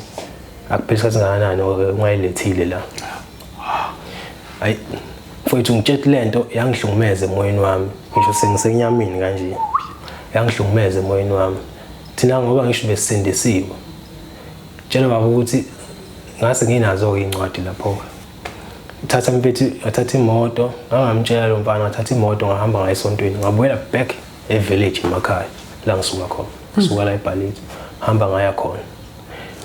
akupheli isikhathi singakanani ungayilethile la. Hayi mfowethu, ngitshela lento yangihlukumeza emoyeni wami, ngisho sengisenyameni kanje. Yangihlukumeza emoyeni wami. Thina ngoba ngisho besindisiwe. Tshela baba ukuthi ngase nginazo incwadi lapho. Thatha mfethu, ngathatha imoto, ngangamtshela lo mfana, ngathatha imoto ngahamba ngaye esontweni, ngabuyela back e-village emakhaya la ngisuka khona. Ngisuka la eBhalithi, hamba ngaya khona.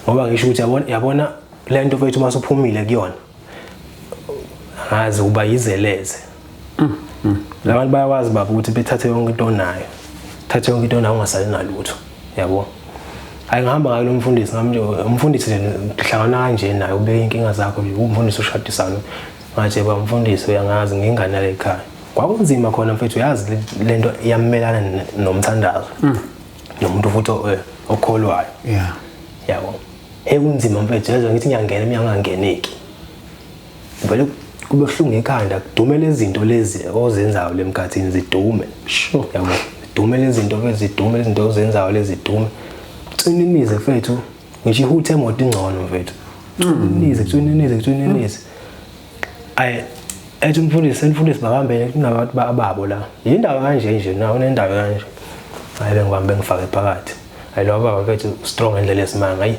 Ngoba ngisho ukuthi yabona yabona lento mfethu uma usuphumile kuyona, ngazi uba yizeleze. Labantu bayakwazi baba ukuthi bethathe yonke into onayo. Thathe yonke into onayo ungasali nalutho. Yabo. Hayi, ngihamba ngayo lo mfundisi, ngamnje umfundisi nje ngihlangana kanje naye, ubeka inkinga zakho nje, umfundisi ushadisana. Ngathi ba mfundisi, uyangazi ngingane yale ekhaya. Kwakunzima khona mfethu, uyazi lento iyamelana nomthandazo. Nomuntu futhi okholwayo. Yabo. Ekunzima mfethu, yazi ngithi ngiyangena mina ngingangeneki. Vele kube buhlungu ekhanda, kudume lezi zinto lezi ozenzayo lemkhathini zidume. Yabo. Zidume lezi zinto mfethu, zidume lezi zinto ozenzayo lezi zidume. Cininize mfethu, ngisho ihuthe emoto ingcono mfethu. Cininize, cininize, cininize. Ayi ethi umfundisi, umfundisi bakambele kunabantu ababo la. Yindaba kanje nje na unendawo kanje. Hayi, bengibambe ngifake phakathi. Hayi, lo baba mfethu strong ngendlela esimanga, hayi.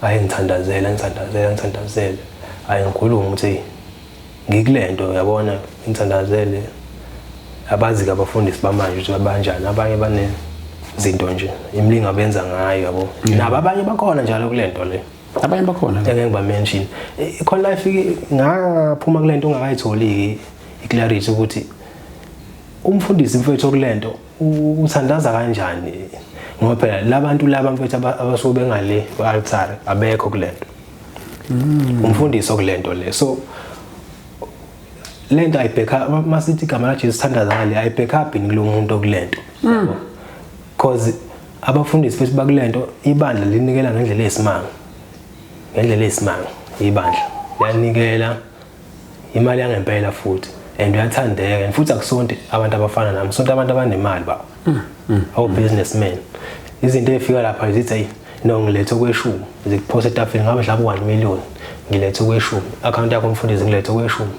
Hayi, ngithandazela, ngithandazela, ngithandazela. Hayi, ngikhuluma ukuthi ngikulento uyabona, ngithandazele. Abazi ke abafundisi bamanje ukuthi babanjani, abanye bane zinto nje imilingo abenza ngayo, yabo. Nabo abanye bakhona njalo kulento le. Abanye bakhona. Engeke ngiba mention. Ikhona la ifike ngaphuma kulento ungakayitholi i-clarity ukuthi umfundisi mfethu okulento uthandaza kanjani, ngoba phela labantu laba mfethu abasuke bengale ku-altar abekho kulento, umfundisi okulento le. So lento ayibheka masithi igama laJesu thandaza ngale, ayibheka up kulo muntu okulento, yabo, cause abafundisi futhi bakulento ibandla linikela ngendlela eyisimanga, ngendlela eyisimanga ibandla liyanikela imali yangempela futhi, and uyathandeka, and futhi akusonti abantu abafana nami, sonke abantu abanemali baba, awu businessmen. Izinto ezifika lapha zithi hey no, ngilethe okweshumi, zikuphosa etafuleni, ngabe mhlawumbe 1 million, ngilethe okweshumi, account yakho mfundisi, ngilethe okweshumi,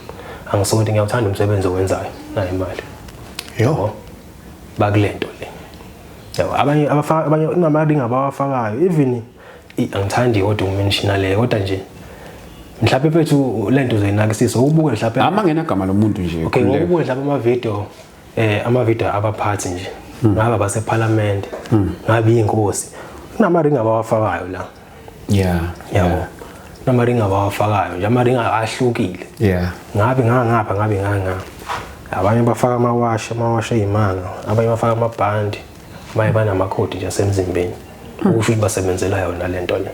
angisonti, ngiyawuthanda umsebenzi owenzayo, nayo imali. Yo. Bakulento le, yabo. Abanye abafaka, abanye kunamaringi abawafakayo even angithandi kodwa uku-mentiona le, kodwa nje mhlawumbe mfethu lento uzoyinakisisa ubuke mhlawumbe. Ama gama lomuntu nje. Okay. Khululeka. Ngokubuka mhlawumbe ama video abaphathi nje, ngabe abaseParliament, ngabe inkosi, kunamaringi abawafakayo la. Yabo, kunamaringi abawafakayo nje, amaringi ahlukile. Ngabe ngangapha, ngabe nganga, abanye bafaka amawashi, amawashi eyimanga, abanye bafaka amabhandi, abanye banamakhodi nje asemzimbeni, ukusho ukuthi basebenzela yona lento le.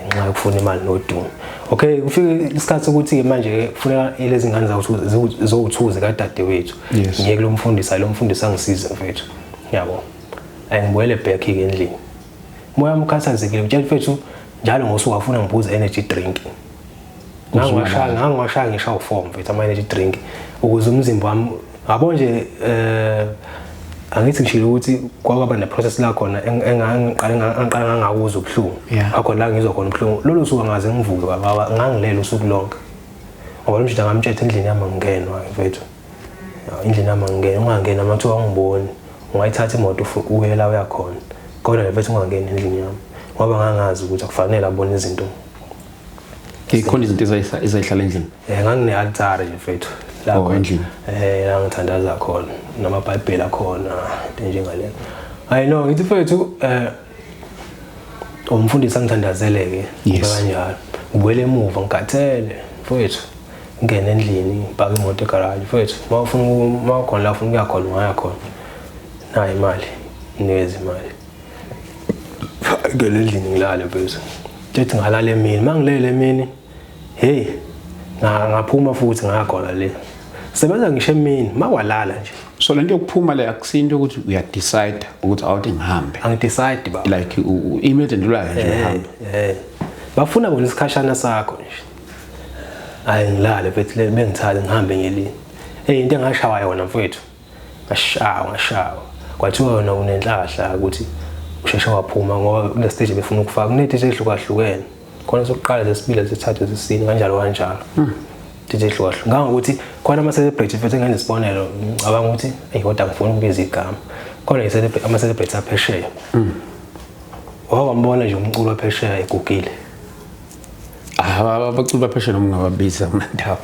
Ngenxa yokufuna imali nodumo. Okay, kufike isikhathi sokuthi manje kufuneka lezi ngane zowu-2 zikadadewethu. Ngiye kulo mfundisi, lo mfundisi angisize mfethu. Yabo. Ayingibuyele back ke endlini. Moya umkhathazekile mtshela mfethu njalo ngosuku afuna ngiphuze energy drink. Ngangiwashaya ngisho u4 mfethu ama energy drink ukuze umzimba wami yabo nje angithi ngishilo ukuthi kwaba ne process la khona engangiqala ngangakuzwa ubuhlungu. Akho la ngizwa khona ubuhlungu. Lolu suku ngaze ngivuke baba ngangilela usuku lonke. Ngoba lo mjida ngamtshethe endlini yami ngingenwa mfethu. Endlini yami ngingena ungangena amathuba angiboni. Ungayithatha imoto uye la uyakhona. Kodwa mfethu ungangena endlini yami ngoba ngangazi ukuthi akufanele abone izinto. Ikhona izinto ezayihlala endlini. Ngangine altar nje mfethu. La endlini. La ngithandaza khona namaBhayibheli akhona into njengaleyo. I know ngithi mfethu umfundisi angithandazeleke kanjalo. Ngibuyele emuva ngikhathele mfethu. Ngene endlini ngipaka imoto egarage mfethu. Mawufuna mawukhona la ufuna ukuya khona ungaya khona. Nayi imali, nikeza imali. Ngene endlini ngilale mfethu. Ngithi ngalala emini, mangilele emini hey ngaphuma futhi ngakhona le. Sebenza ngisho emini makwalala nje. So lento yokuphuma le akusinto ukuthi uya decide ukuthi awuthi ngihambe. Angidecide baba. Like immediately ulala nje uhamba. Bafuna bona isikhashana sakho nje. Hayi ngilale mfethu le bengithale ngihambe ngelini. Hey into engashawa yona mfethu. Ngashawa. Kwathiwa wena unenhlahla ukuthi usheshe waphuma ngoba kule stage befuna ukufaka kunethe ehlukahlukene. Khona sokuqala lesibili lesithathu lesine kanjalo kanjalo. Tithe ehlukahlukene. Ngangokuthi khona ama celebrity mfethu enginesibonelo ngicabanga ukuthi hey kodwa ngifuna ukubiza igama. Khona ama celebrity aphesheya. Wawambona nje umculo waphesheya egugile. Abaculi baphesheya noma ungababiza kunandawo.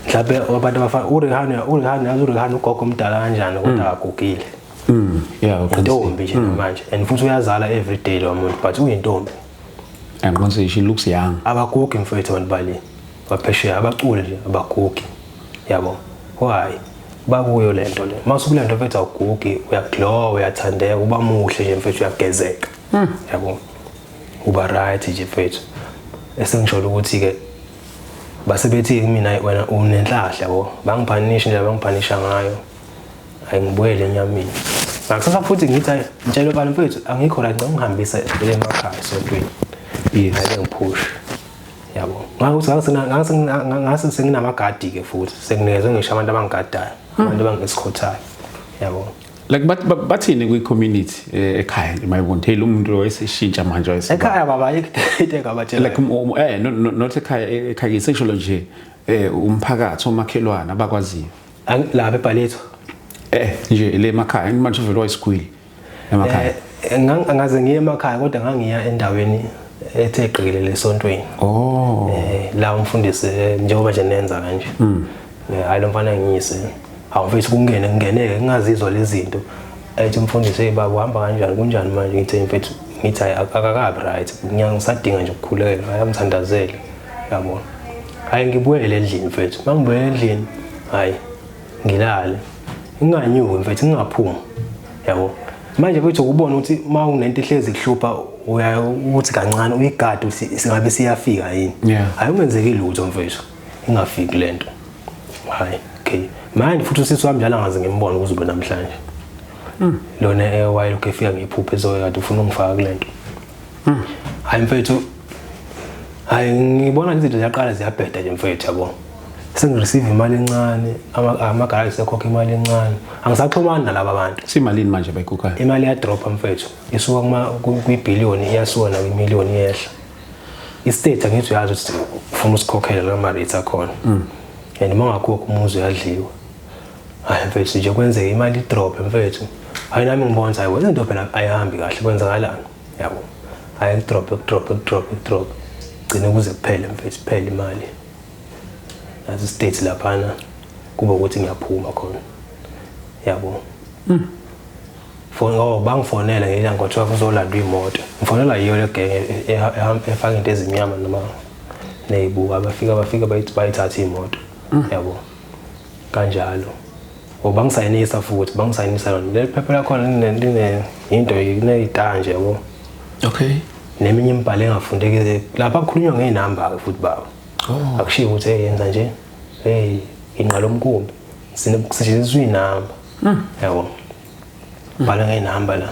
Mhlawumbe abantu abafana uRihanna yazi uRihanna ugogo omdala kanjani kodwa akagugile. Yeah, intombi nje manje and futhi uyazala every day lo muntu but uyintombi. And once she looks young. Abagugi mfethu abantu bale. Baphesheya abaculi nje abagugi. Yabo. Why? Bakuyo lento le. Mase kule nto mfethu awugugi, uyaglow, uyathandeka, uba muhle nje mfethu uyagezeka. Yabo. Uba right nje mfethu. Esengisho ukuthi ke base bethi mina wena unenhlahla yabo. Bangiphanisha nje bangiphanisha ngayo. Ayingibuyele enyameni. Ngakusasa futhi ngithi ngitshela bani mfethu angikho la ngicela ngihambise vele emakhaya esontweni. Yes. Ake ngiphushe. Yabo. Ngakuthi ngase senginamagadi ke futhi senginikezwe ngisho abantu abangigadayo, abantu abangisikhothayo. Yabo. Like bathini kwi community ekhaya mayibona hey lo muntu wayeseshintsha manje wayese. Ekhaya baba into engabatshela. Like no not ekhaya ekhaya isesho nje umphakathi omakhelwana abakwaziyo. Lapha eBhaletho. Nje le emakhaya manje uvela wayisigwili emakhaya. Angaze ngiye emakhaya kodwa ngangiya endaweni ethe gqekelele esontweni. Oh. La umfundisi njengoba nje nenza kanje. Hayi lo mfana ngiyise. Awufisi kungene ngingeneke ngingazizwa lezi zinto. Ethi umfundisi hey baba uhamba kanjani kunjani manje ngithi mfethu ngithi akakabi right. Ngiyasadinga nje ukukhuleka ayamthandazele. Yabo. Hayi ngibuyele endlini mfethu. Mangibuyele endlini hayi ngilale. Nginganyuki mfethu ngingaphumi. Yabo. Manje mfethu ukubona ukuthi uma unento ehlezi kuhlupha uya ukuthi kancane uyigade ukuthi singabe siyafika yini. Hayi ungenzeki lutho mfethu. Ingafiki lento. Hayi okay. Manje futhi usisi wami njalo angaze ngimbone ukuze ube namhlanje. Lona wayelokhu efika ngephupho ezoya kade ufuna ungifaka kulento. Hayi mfethu. Hayi ngibona izinto ziyaqala ziyabheda nje mfethu yabo. Sengireceive imali encane, amagaraji sekhokha imali encane. Angisaxhumani nalaba abantu. Simalini manje bayikhokhayo? Imali iyadropa mfethu. Isuka kuma kwibillion iyasuka na kwimillion iyehla. I-state angithi uyazi ukuthi ufuna usikhokhela lama rates akhona. And uma ungakhokhi umuzi uyadliwa. Hayi mfethu nje kwenzeka imali idrop mfethu. Hayi nami ngibona hayi wena into phela ayihambi kahle kwenzakalani yabo. Hayi drop drop drop drop. Gcine kuze kuphele mfethu kuphele imali. Nazi state laphana kuba ukuthi ngiyaphuma khona. Yabo. Phone bangifonela ngelanga kwathiwa kuzolandwa imoto. Ngifonela yiyo le genge efaka into ezimnyama noma nezibuka bafika bayithatha imoto. Yabo. Kanjalo. Bangisayinisa futhi bangisayinisa lona. Leli phepha lakhona line into inezitanje yabo. Okay. Neminye imibhalo engafundeki lapha kukhulunywa ngeenamba ke futhi baba. Akushiwo ukuthi hey yenza nje, hey inqalo omkhumbi, sinokusetshenziswa inamba. Yabo. Bhala ngeenamba la.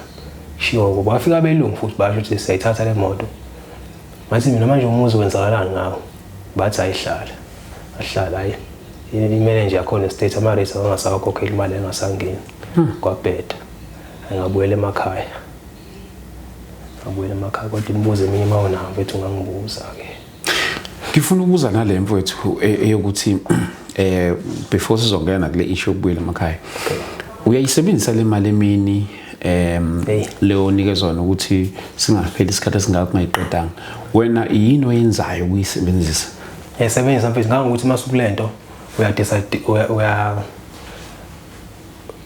Shiwo kuba bafika abelungu futhi basho ukuthi siyayithatha le moto. Ngathi mina manje umuzi wenzakalani ngawo? Bathi ayihlala. Ahlala hayi. Imele nje yakhona state ama rates angasakhokhela imali engasangeni. Kwabheda. Ngabuyela emakhaya. Ngabuyela emakhaya kodwa imibuzo eminye mawunayo mfethu ungangibuza ke. Ngifuna ukubuza nale mfowethu eyokuthi before sizongena kule issue yokubuyela emakhaya. Uyayisebenzisa le mali emini leyo nikezwa ukuthi singapheli isikhathi esingaka kungayiqedanga. Wena yini oyenzayo ukuyisebenzisa? Yasebenzisa mfethu ngangokuthi masukulento uya decide uya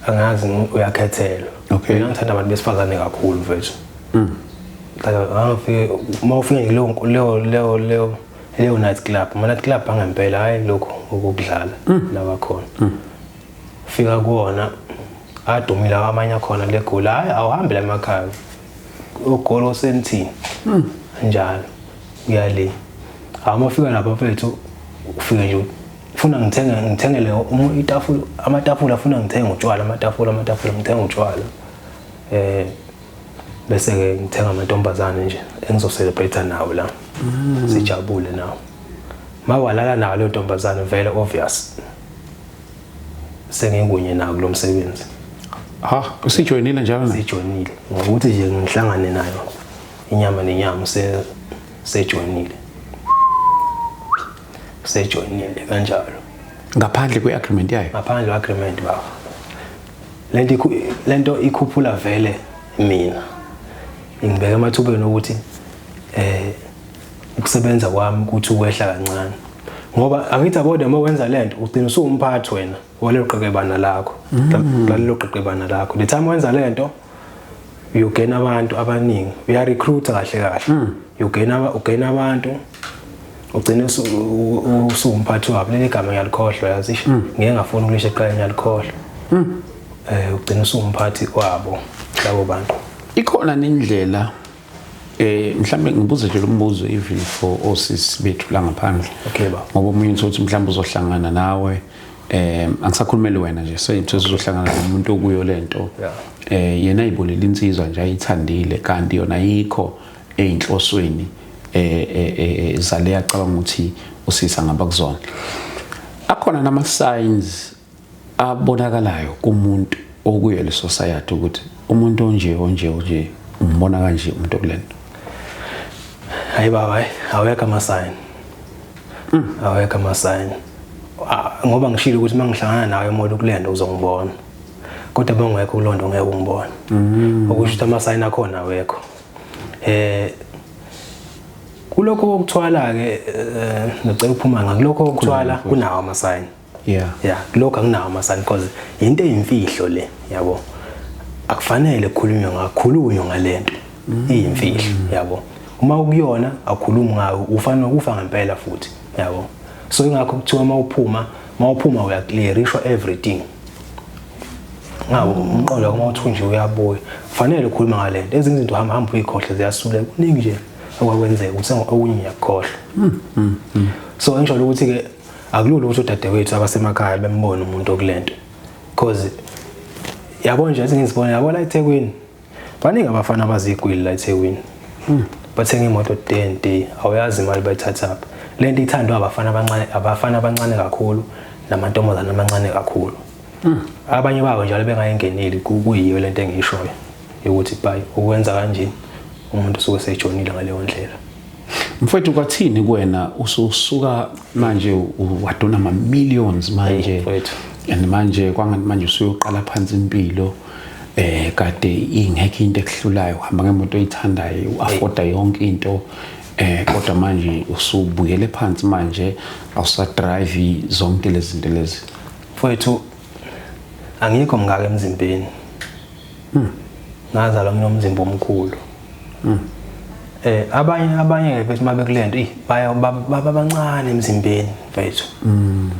angazi uyakhethelwa. Okay. Mina ngithanda abantu besifazane kakhulu mfethu. Ngifike uma ufika leyo leyo night club, ama night club angempela hayi lokho ukudlala lawa khona. Fika kuona adumile amanye akhona legoli hayi awuhambe la emakhaya. Ugolo sentini. Njalo uyale. Awumafika lapha mfethu ufike nje ufuna ngithengele itafula amatafula afuna ngithenge utshwala amatafula ngithenge utshwala. Bese ke ngithenga amantombazane nje engizocelebrate nawo la. Sijabule nawo. Mawalala nawo leyo ntombazane vele obvious. Sengikunye nawo kulomsebenzi. Ha, usijoyinile njalo na? Sijoyinile. Ngokuthi nje ngihlangane nayo inyama nenyama sejoyinile. Sejoyinile kanjalo. Ngaphandle kweagreement yayo? Ngaphandle kweagreement baba. Lento ikhuphula vele mina. Ngibeka emathubeni ukuthi ukusebenza kwami ukuthi ukwehla kancane. Ngoba angithi abode uma wenza lento ugcina usumphathi wena walelo qeqebana lakho. Lalelo qeqebana lakho. The time wenza lento you gain abantu abaningi. Uya recruit kahle kahle. You gain abantu ugcina usumphathi wabo. Leli gama ngiyalikhohlwa yazi. Ngeke ngafuna ukulisho eqala ngiyalikhohlwa. Ugcina usumphathi wabo labo bantu. Ikhona nendlela mhlambe ngibuze nje lo mbuzo even for osisi bethu la ngaphandle. Okay baba. Ngoba omunye uthi mhlambe uzohlangana nawe angisakhulumeli wena nje seyithe uzohlangana nomuntu okuyo lento. Yena ayibolela insizwa nje ayithandile kanti yona ayikho einhlosweni zale yacabanga ukuthi usisa ngaba kuzona. Akhona nama signs abonakalayo kumuntu okuyo le society ukuthi umuntu onje onje onje umbona kanje umuntu okulento. Hayi baba, awekho ama sign. Awekho ama sign. Ngoba ngishilo ukuthi mangihlangana nawe emoto kulento uzongibona. Kodwa bangekho kulondo ngeke ungibone. Okusho ukuthi ama sign akhona awekho. Kulokho okuthwala ke ngicela ukuphuma ngakulokho okuthwala kunawo ama sign. Yeah. Yeah, kulokho akunawo ama sign because into eyimfihlo le, yabo. Akufanele kukhulunywe ngakhulunywa ngalento. Iyimfihlo, yabo. Uma ukuyona akukhulumi ngayo ufana nokufa ngempela futhi, yabo. So ingakho kuthiwa mawuphuma uyaclearishwa everything. Ngawo umqondo uma uthunje uyabuya. Kufanele ukhuluma ngalento. Ezinye izinto hamba uyikhohle ziyasula kuningi nje okwakwenzeka ukuthi okunye ngiyakukhohlwa. So ngisho ukuthi ke akulula ukuthi udadewethu abasemakhaya bembone umuntu okulento. Because yabo nje ezinye izibona yabo la eThekwini. Baningi abafana abazigwili la eThekwini. Bathenga imoto 10 awuyazi imali bayithatha phi. Lento ithandwa abafana abancane kakhulu namantombazana amancane kakhulu. Abanye babo njalo bengayingeneli kuyiyo lento engiyishoyo ukuthi bye ukwenza kanje umuntu usuke sejonile ngaleyo ndlela. Mfowethu kwathini kuwena ususuka manje wadona ama millions manje and manje kwangathi manje usuyoqala phansi impilo kade ingekho into ekuhlulayo uhamba ngemoto oyithandayo uafforda yonke into kodwa manje usubuyele phansi manje awusadrive zonke lezi zinto lezi. Mfowethu angikho mngaka emzimbeni. Ngazalwa nginomzimba omkhulu. Abanye ke bethi mabekulento baya baba bancane emzimbeni mfethu.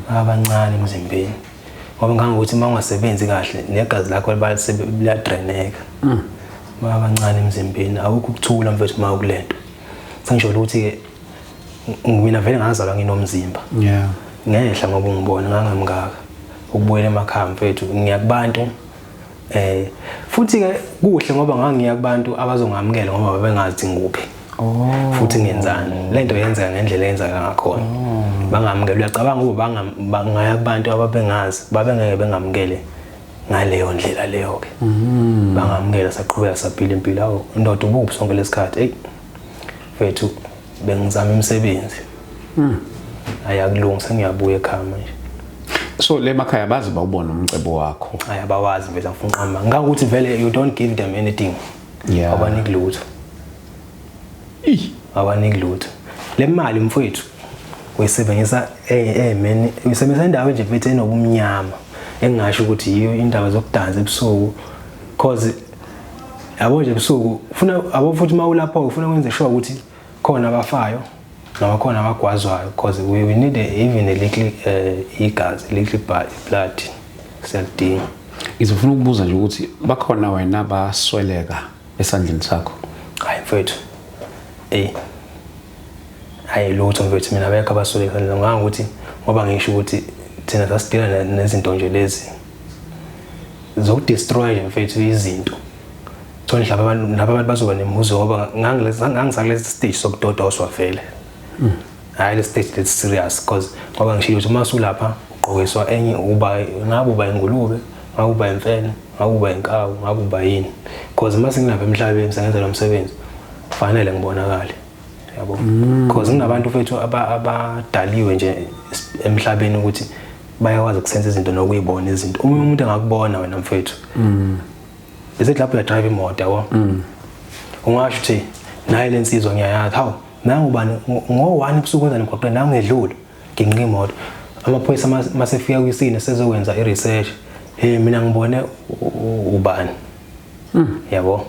Abancane emzimbeni. Ngoba ngangokuthi uma ungasebenzi kahle negazi lakho liyadraineka. Baba bancane emzimbeni awukho ukuthula mfethu uma ukulento. Sengisho ukuthi ke mina vele ngazalwa nginomzimba. Yeah. Ngehla ngoba ungibona ngangamngaka. Ukubuyela emakhaya mfethu ngiya kubantu futhi ke kuhle ngoba ngangiya kubantu abazongamukela ngoba babengazi ngikuphi. Oh. Futhi ngenzani lento yenzeka ngendlela eyenzeka ngakhona. Bangamukela, uyacabanga ukuba bangaya kubantu ababengazi babengeke bengamukele ngaleyo ndlela leyo ke. Bangamukela, saqhubeka saphila impilo. Awu ndoda, ubuphi sonke lesikhathi? Hey mfethu, bengizama imisebenzi. Ayakulunga, sengiyabuya ekhaya manje. So le makhaya bazi bawubona umcebo wakho? Hayi, abawazi mfethu, angifuni uqamba. Ngangokuthi vele you don't give them anything. Yeah. Abaniki lutho. Ih. Abaniki lutho. Le mali mfethu uyisebenzisa emeni, uyisebenzisa indawo nje mfethu enobumnyama, engingasho ukuthi yiyo indaba zokudansa ebusuku, cause yabo nje ebusuku ufuna abo, futhi mawulapho ufuna ukwenza sure ukuthi khona abafayo noma khona abagwazwayo, cause we need even a little igazi, little blood siyalidinga. Ngizofuna ukubuza nje ukuthi bakhona wena basweleka esandleni sakho? Hayi mfethu, hayi lutho mfethu, mina abekho abasweleka esandleni. Ngangokuthi ngoba ngisho ukuthi thina sasidila nezinto nje lezi zokudestroy nje mfethu izinto. Thola mhlawumbe abantu laba, abantu bazoba nemibuzo ngoba ngangisakulesi stage sokudodoswa vele. Hayi, le stage let's serious, because ngoba ngishilo ukuthi uma usulapha ugqokiswa enye, uba ngabe uba ingulube, ngabe uba imfene, ngabe uba inkawu, ngabe uba yini, because uma sengilapha emhlabeni sengenza lo msebenzi fanele ngibonakale, yabo, because kunabantu fethu abadaliwe nje emhlabeni ukuthi bayakwazi ukusenza izinto nokuyibona izinto. Omunye umuntu angakubona wena mfethu, bese lapho uyadrive imoto, yabo, ungasho ukuthi naye le nsizwa ngiyayazi, hawu nangu ubani ngo-1 ebusuku wenzani emgwaqeni, nangu ngedlula nginqika imoto. Amaphoyisa masefika kwiscene sezokwenza i-research, hey mina ngibone ubani, yabo,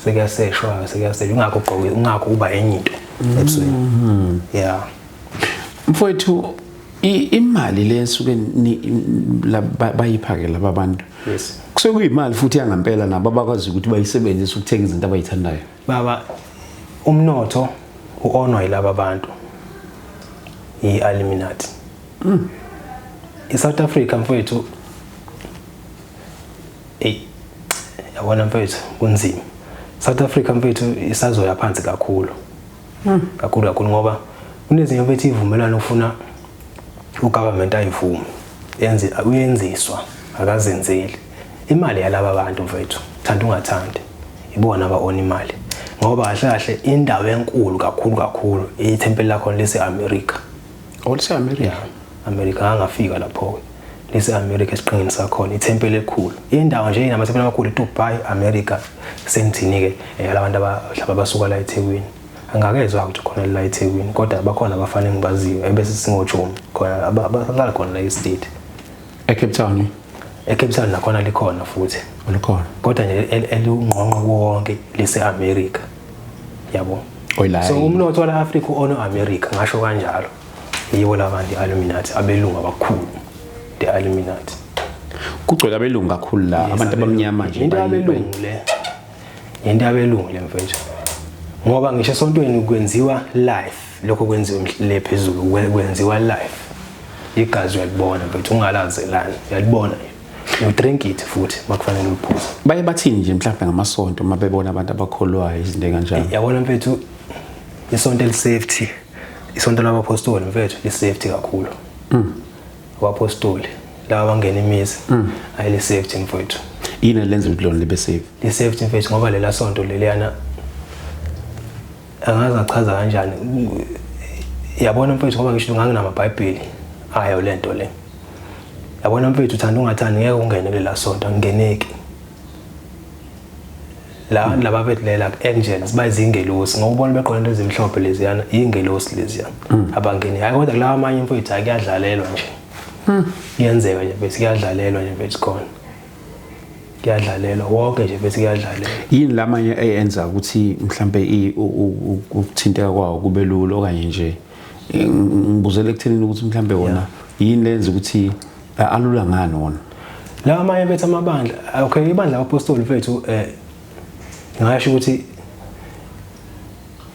sekuyaseshwa, sekuyaseshwa, ungakho ugqoke, ungakho uba enye into ebusweni, yeah. Mfowethu, imali le esuke bayipha-ke laba bantu, Yes. kusuke kuyimali futhi yangampela nabo abakwazi ukuthi bayisebenzise ukuthenga izinto abayithandayo? Baba, umnotho u-onwa yilaba bantu, i-Illuminati. I-South Africa mfowethu, ey yabona mfowethu, kunzima. South Africa mfowethu isazoya phansi kakhulu kakhulu kakhulu, ngoba kunezinye mfethu ivumelwano ufuna ugovernment ayivume, yenze uyenziswa, akazenzeli. Imali yalaba bantu mfethu, thanda ungathandi, ibona aba-own imali, ngoba kahle kahle indawo enkulu kakhulu kakhulu ithempeli lakhona lise-America. Olise-America? Yeah, America. Ngangafika lapho-ke, lise-America esiqhingini sakhona ithempeli elikhulu. Indawo nje inamathempeli amakhulu iDubai, America. Sengithini-ke yalabantu mhlawumbe abasuka la eThekwini, angakezwa ukuthi khona la eThekwini, kodwa bakhona abafana engibaziyo ebese singojomi khona abahlala khona la e-state. E-Cape Town? E-Cape Town nakhona likhona futhi. Olukhona? Kodwa nje elungqongqo kuwonke lise-America, yabo. Oyila. So umnotho wala Africa uono America, ngasho kanjalo. Yibo labantu i-Illuminati, abelungu abakhulu, the Illuminati. Kugcwele abelungu kakhulu la, abantu abamnyama nje. Into yabelungu le, into yabelungu le mfethu, ngoba ngisho esontweni kwenziwa live lokho kwenziwa le phezulu, kwenziwa live. Igazi uyalibona mfethu, ungalazelani, uyalibona, you drink it futhi makufanele uliphuze. Baye bathini nje mhlawumbe ngamasonto uma bebona abantu abakholwayo, izinto kanjalo? Yabona mfethu, isonto elisafety, isonto labapostoli mfethu, lisafety kakhulu. Abapostoli laba bangena imizi, ayi lisafety mfethu. Yini elenza ukuthi lona libe safe? Lisafety mfethu ngoba lela sonto leliyana, angazi ngachaza kanjani, yabona mfethu, ngoba ngisho nganginamabhayibheli ayo lento le, yabona mfethu, uthanda ungathandi ngeke ungene kulela sonto, angingeneki la. Laba bethu lela angels, bayizingelosi, ngoba ubona begqoke into ezimhlophe leziyana, ingelosi leziyana, abangeni. Hayi, kodwa kulawa amanye mfethu, hayi kuyadlalelwa nje, kuyenzeka nje mfethu, kuyadlalelwa nje mfethu, khona kuyadlalelwa wonke nje mfethu, kuyadlalelwa. Yini lamanye eyenza ukuthi mhlambe ukuthinteka kwawo kube lula, okanye nje ngibuzele ekuthenini ukuthi mhlambe wona yini lenza ukuthi alula ngani wona? Lawa amanye bethu amabandla, okay, ibandla labapostoli mfethu, ngingasho ukuthi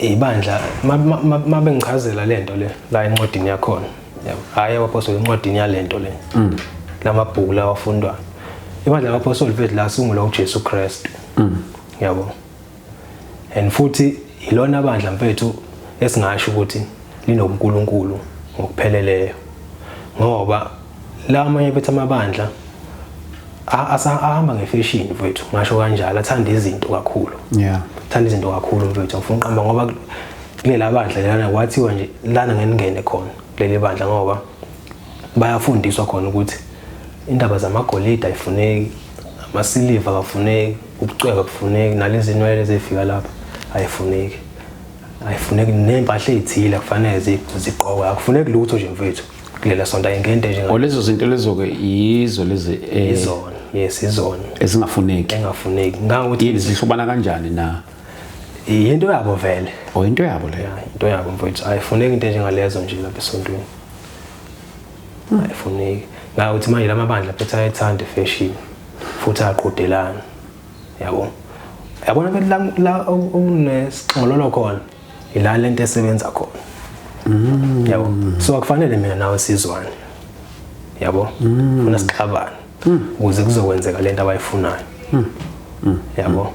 Ibandla mabengichazela lento le la encwadini yakhona. Yabo. Hayi abaphostoli encwadini yalento le. Lamabhuku lawa afundwayo. Ibandla labaphostoli mfethu lasungulwa uJesu Kristu. Yabo. And futhi ilona bandla mfethu esingasho ukuthi linobuNkulunkulu ngokupheleleyo. Ngoba la amanye bethu amabandla ahamba ngefashion mfethu, ngasho kanjalo, athanda izinto kakhulu. Yeah. Thanda izinto kakhulu mfethu, ngifuna uqamba ngoba kulela bandla lana kwathiwa nje lana ngeningene khona kuleli bandla ngoba bayafundiswa khona ukuthi indaba zamagolide ayifuneki, amasiliva akafuneki, ubucwebe abufuneki, nalezi nwele ezifika lapha ayifuneki. Ayifuneki nempahla ezithile kufanele zigqokwe, akufuneki lutho nje mfethu kulela sonto ayingento nje. Lezo zinto lezo ke yizo lezi izona. Yes, izona ezingafuneki. Engafuneki. Ngangokuthi yini zihlobana kanjani na? Into yabo vele. Oh, into yabo leyo. Yeah, into yabo mfethu. Ayifuneki into njengalezo nje lapha esontweni. Ayifuneki. Ngakuthi manje lamabandla phethe ayethanda fashion futhi aqhudelana. Yabo. Yabona ke la unesixololo khona ila lento esebenza khona. Yabo. So akufanele mina nawe sizwane. Yabo. Funa sixabane. Ukuze kuzokwenzeka lento abayifunayo. Yabo.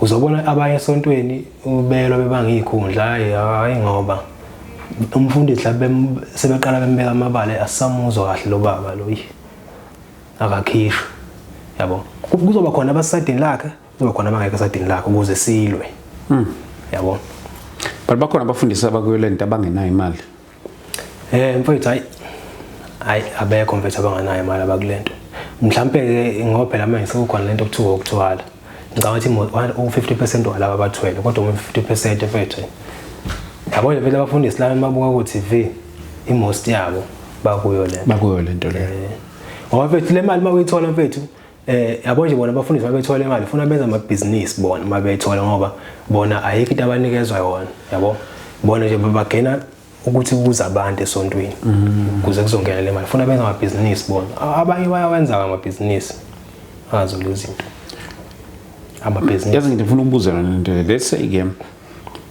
Uzobona abanye esontweni ubelwa bebanga izikhundla, hayi ngoba umfundisi mhlawumbe sebeqala bembeka amabala asamuzwa kahle lo baba lo akakhishwa. Yabo. Kuzoba khona abasadini lakhe, kuzoba khona abangekho esadini lakhe ukuze silwe. Yabo. But bakhona abafundisi abakuyo lento abangenayo imali. Mfowethu hayi abekho mfethu abanganayo imali abakulento. Mhlambe ke ngoba phela manje sekukhona lento okuthiwa ukuthwala. Ngicabanga ukuthi u50% walaba abathwele kodwa u50% mfethu. Yabo nje vele abafundisi laba mabuka ku TV imost yabo bakuyo lento. Bakuyo lento leyo. Ngoba mfethu le mali mawuyithola mfethu yabo nje bona abafundisi babethola imali funa benza amabhizinisi bona mabethola ngoba bona ayikho into abanikezwa yona yabo. Bona nje bagena ukuthi kuza abantu esontweni ukuze kuzongena le mali funa benza amabhizinisi bona. Abanye bayawenza amabhizinisi azo lezi zinto. Amabhizinisi. Yazi ngifuna ukubuza lento. Let's say ke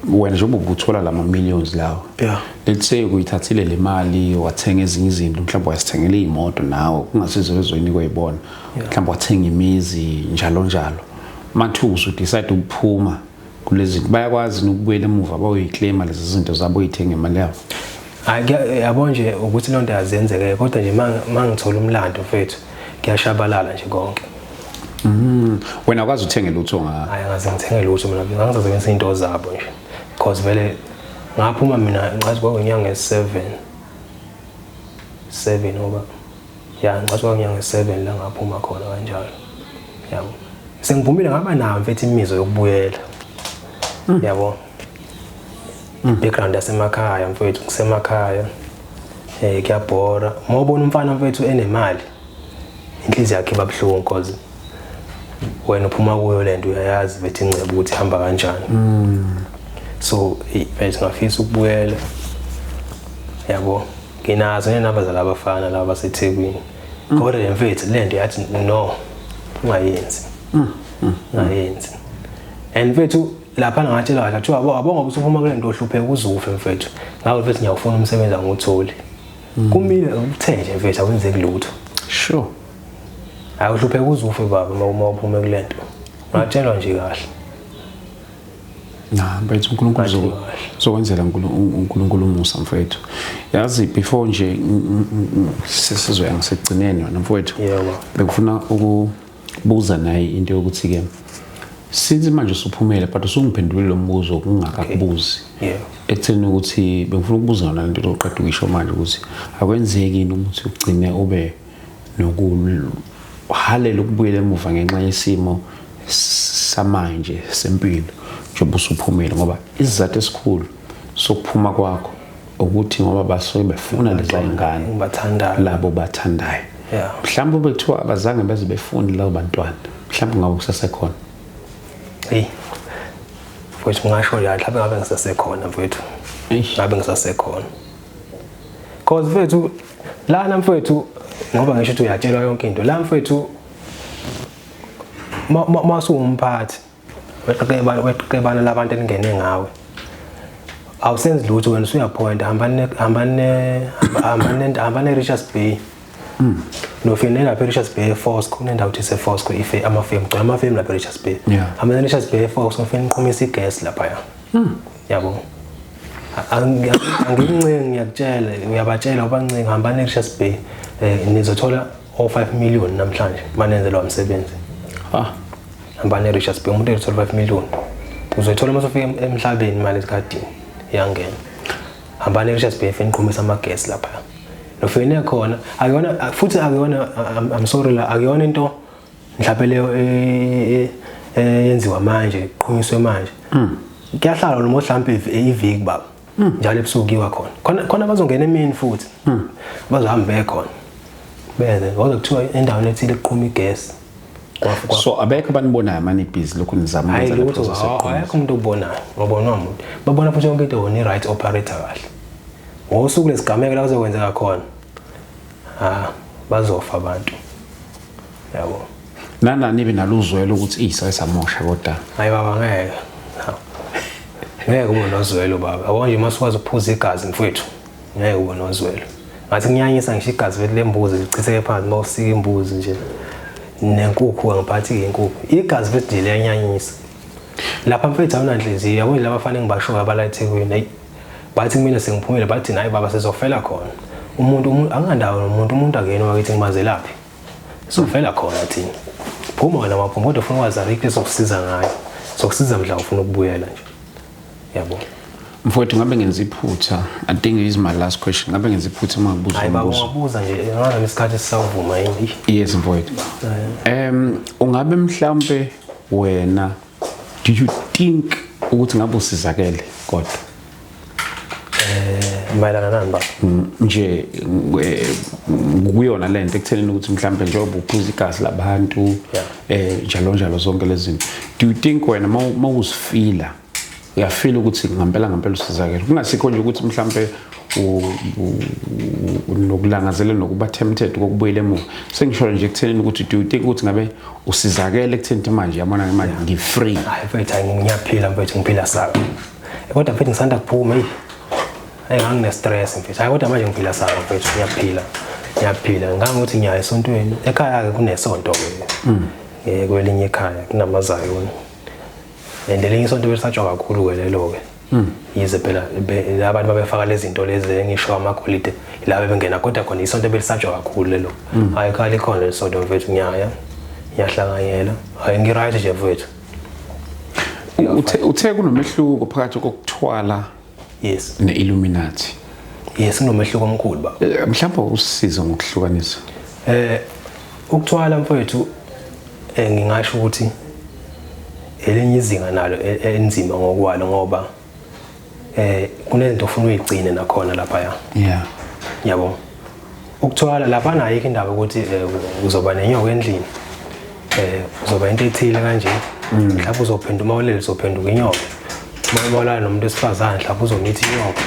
wena njengoba ubuthola lama millions lawo. Yeah. Let's say uyithathile le mali wathenga ezinye izinto mhlawumbe wasithengela imoto nawe kungasizo lezoyinikwa yibona. Mhlawumbe wathenga imizi njalo njalo. Mathuso decide ukuphuma kulezi zinto bayakwazi ukubuyela emuva bayoyiclaima lezi zinto zabo oyithenga imali yabo. Hayi yabo nje ukuthi lonto yazenzeke kodwa nje mangithola umlando mfethu kuyashabalala nje konke. Wena akwazi uthenga lutho nga? Hayi ngaze ngithenge lutho mina, ngangizosebenzisa into zabo nje. Because vele ngaphuma mina ngathi kwakunyanga e7 7 ngoba ya ngathi kwakunyanga e7 la ngaphuma khona kanjalo. Yabo. Sengiphumile ngaba nayo mfethu imizwa yokubuyela. Yabo. Background yasemakhaya mfethu kusemakhaya. Kuyabhora. Mawubona umfana mfethu enemali inhliziyo yakhe iba buhlungu because wena uphuma kuyo lento uyayazi bethi incebo ukuthi ihamba kanjani. So mfethu ngafisa ukubuyela. Yabo. Nginazo nenamba zalabafana laba baseThekwini. Kodwa le mfethu lento yathi no ungayenzi. Ungayenzi. And mfethu lapha ngatshela kahle kuthiwa yabo ngoba usuphuma kule nto ohlupheka uzufe mfethu. Ngabe mfethu ngiyawufuna umsebenzi angiwutholi. Kumile ukuthe nje mfethu akwenzeki lutho. Sure. Awuhlupheka uzufe baba uma uphume kule nto. Ngatshelwa nje kahle. Na mfethu uNkulunkulu uzokwenzela uNkulunkulu umusa mfethu. Yazi before nje sesizoya ngisegcineni wena mfethu. Yebo. Bekufuna ukubuza naye into yokuthi ke since manje usuphumele but usungiphendulile lo mbuzo kungakakubuzi. Yebo. Ekutheni ukuthi bengifuna ukubuza yona lento oqeda ukuyisho manje ukuthi akwenzeki yini ukuthi ugcine ube nokuhalela ukubuyela emuva ngenxa yesimo samanje sempilo njengoba usuphumile, ngoba isizathu esikhulu sokuphuma kwakho ukuthi ngoba basuke befuna lezi ngane ngibathandayo labo bathandayo. Mhlawumbe bekuthiwa abazange beze befune labo bantwana, mhlawumbe ngabe kusasekhona. Hey mfowethu ngasho la mhlawumbe ngabe ngisasekhona mfowethu. Ngabe ngisasekhona. Cause mfowethu lana mfowethu ngoba ngisho ukuthi uyatshelwa yonke into la mfowethu masuwumphathi Weqe ibala labantu elingene ngawe. Awusenzi lutho wena, usuyaphointa, hambane Richards Bay. Nofike lapha e-Richards Bay eFosco, kunendawo ethi iseFosco, ife amafemu, gcwele amafemu lapha e-Richards Bay. Hambane Richards Bay eFosco, nofike niqhumisa igesi laphaya. Yabo. Angikuncengi, ngiyakutshela, uyabatshela ubancenga, hambane e-Richards Bay, nizothola o-5 million namhlanje manenze lo msebenzi. Hambane e-Richards Bay, umuntu ezothola 5 million. Uzoyithola uma usufika emhlabeni imali esikadini iyangena. Hambane e-Richards Bay, niqhumisa amagesi lapha. Nofike khona, akuyona futhi, akuyona, I'm sorry la, akuyona into mhlawumbe leyo eyenziwa manje, iqhunyiswe manje. Kuyahlala noma mhlawumbe iviki baba. Njalo ebusuku kuyiwa khona. Khona khona bazongena emini futhi. Bazohamba bekhona. Beze kodwa kuthiwa endaweni ethile kuqhuma igesi. So abekho abanibonayo mani busy lokhu nizama Hayi ukwenza le lutho, process yokuqhumisa? Ayekho umuntu obonayo, ngobonwa umuntu. Babona futhi yonke into wona i-right operator kahle. Ngosuku lesigameko la kuzokwenzeka khona. Ah, bazofa abantu. Yabo. Nana nibe naluzwelo ukuthi isa esamosha kodwa? Hayi baba, ngeke. Hawu. Ngeke ube nozwelo baba. Yabo nje mase ukwazi ukuphuza igazi mfowethu. Ngeke ube nozwelo. Ngathi kunyanyisa ngisho igazi bethu lembuzi lichitheke phansi mawusika imbuzi nje. Nenkukhu, angiphathi inkukhu. Igazi bethu nje liyanyanyisa. Lapha mfethu awunanhliziyo. Yabo nje laba fanele ngibashoyo abala eThekwini. Hey. Bathi kumina sengiphumile, bathi nayi baba sizofela khona. Umuntu angandawo nomuntu, umuntu akuyena wakithi, ngimazelaphi. Sofela khona thina. Phuma wena maphuma, kodwa ufuna ukwazi ayikho esokusiza ngayo. Sokusiza mhla ufuna ukubuyela nje. Yabo. Mfowethu, ngabe ngenza iphutha, I think this is my last question, ngabe ngenza iphutha uma ngibuza Hayi baba, umbuzo? Ungabuza nje, ngazi isikhathi sisavuma yini. Yes mfowethu, ungabe mhlambe wena, do you think ukuthi ngabe usizakele kodwa? Mayelana nani baba? Nje kuyona lento ekuthenini ukuthi mhlambe njengoba uphuza igazi labantu, njalo njalo zonke lezi zinto, do you think wena mawuzifila, uyafila ukuthi ngempela ngempela usizakele, kungasikho nje ukuthi mhlambe nokulangazelela nokuba tempted kokubuyela emuva? Sengisho nje ekuthenini ukuthi do you think ukuthi ngabe usizakele ekutheni ukuthi manje yabona manje ngi-free? Hayi mfethu, hayi ngiyaphila mfethu, ngiphila saka. Kodwa mfethu ngisanda kuphuma, hey. Hayi ngangine stress mfethu. Hayi kodwa manje ngiphila saka mfethu, ngiyaphila. Ngiyaphila. Ngangokuthi ngiya esontweni. Ekhaya ke kunesonto ke. Kwelinye ekhaya kunamazayoni. And elinye isonto belisatshwa kakhulu ke lelo ke. Yize phela abantu babefaka lezi zinto lezi engisho amagolide la bengena, kodwa khona isonto belisatshwa kakhulu lelo. Hayi ekhaya likhona lesonto mfethu, ngiyaya. Ngiyahlanganyela. Hayi ngi-right nje mfethu. Uthe kunomehluko phakathi kokuthwala ne-Illuminati? Yes, kunomehluko omkhulu baba. Mhlawumbe usisize ngokuhlukanisa. Ukuthwala mfowethu, ngingasho ukuthi elinye izinga nalo enzima ngokwalo, ngoba kunezinto ofuna uyigcine nakhona lapha. Yabo. Ukuthwala lapha ayikho indaba ukuthi uzoba nenyoka endlini. Uzoba into ethile kanje. Mhlawumbe uzophenduka uma ulele, uzophenduka inyoka. Uma ulala nomuntu wesifazane mhlawumbe uzomitha inyoka.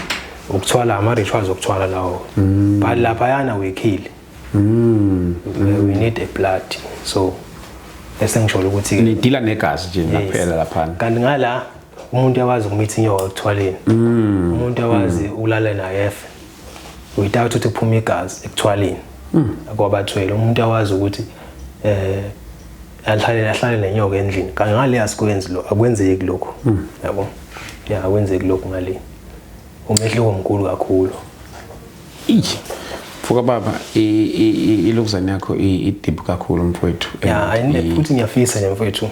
Ukuthwala ama rituals okuthwala lawo. But lapha yana we kill. We need a blood. So bese ngisho ukuthi Nidila negazi nje naphela laphana. Kanti ngala umuntu uyakwazi ukumitha inyoka ekuthwaleni. Umuntu uyakwazi ukulala naye efe without ukuthi kuphume igazi ekuthwaleni. Kwabathwele umuntu uyakwazi ukuthi ahlale nenyoka endlini. Kanti ngale asikwenzi lo, akwenzeki lokho. Yabo. Ya, akwenzeki lokho ngale. Umehluko omkhulu kakhulu. Mfoka baba, ilokuzane yakho i-deep kakhulu mfowethu. Ya, futhi ngiyafisa nje mfowethu.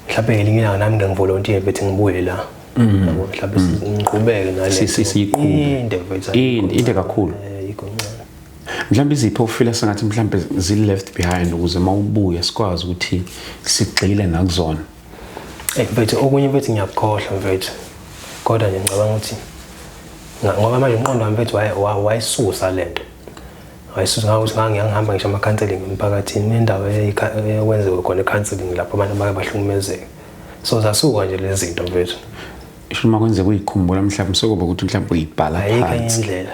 Mhlawumbe ngelinye ilanga nami ngivolunteer bethi ngibuye la. Yabo, mhlawumbe ngiqhubeke nale. Siyiqhube. Inde mfowethu. Inde kakhulu. Yikho ncane. Mhlawumbe izipho ufila sengathi mhlawumbe zi left behind ukuze mawubuya sikwazi ukuthi sigxile nakuzona? Mfethu, okunye mfethu ngiyakukhohlwa mfethu. Kodwa nje ngicabanga ukuthi ngoba manje umqondo wami mfethu wayisusa lento. Wayisusa ngakuthi ngangihamba ngisho ama-counseling emphakathini, nendawo eyakwenziwa khona i-counseling lapho abantu abake bahlukumezeka. So zasuka nje lezi zinto mfethu. Isho uma kwenzeka uyikhumbula mhlawumbe sekuba ukuthi mhlawumbe uyibhala Ayikho enye phansi. indlela.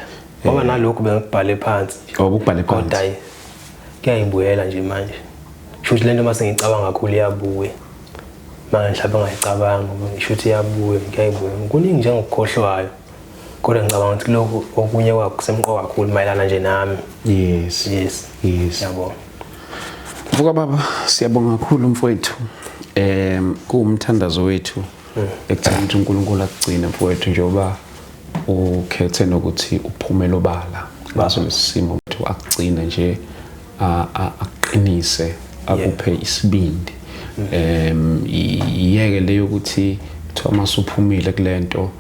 Ngoba nalokhu bengikubhale phansi. Oh, ubukubhale phansi. Kodwa hayi kuyayibuyela nje manje. Shuthi lento mase ngicabanga kakhulu iyabuya. Manje mhlawumbe ngayicabanga ngisho ukuthi iyabuya ngiyayibuya. Kuningi nje engikukhohlwayo. Kodwa ngicabanga ukuthi lokhu okunye kwakho kusemqoka kakhulu mayelana nje nami. Yes. Yes. Yes. Yabo. Mfoka baba, siyabonga kakhulu mfowethu. Kuwumthandazo wethu ekutheni ukuthi uNkulunkulu akugcine mfowethu, njengoba ukhethe nokuthi uphumele obala ngaso lesi simo, ukuthi akugcine nje, aqinise, akuphe isibindi. Iyeke leyo ukuthi kuthiwa masuphumile kulento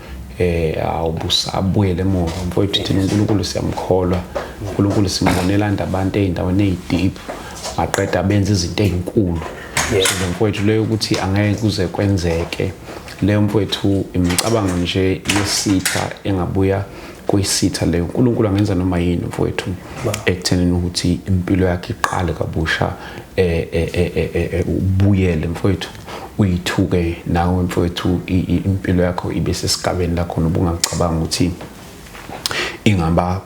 awubusabuyele emuva mfowethu. Thina uNkulunkulu siyamkholwa, uNkulunkulu simbonela abantu ey'ndaweni ey'deep, aqeda benza izinto ey'nkulu. So mfowethu, leyo ukuthi angeke kuze kwenzeke leyo mfowethu, imicabango nje yesitha engabuya kuyisitha leyo. uNkulunkulu angenza noma yini mfowethu ekuthenini ukuthi impilo yakhe iqale kabusha, ubuyele mfowethu, uyithuke nawe mfowethu, impilo yakho ibe sesigabeni la khona ubungacabanga ukuthi ingaba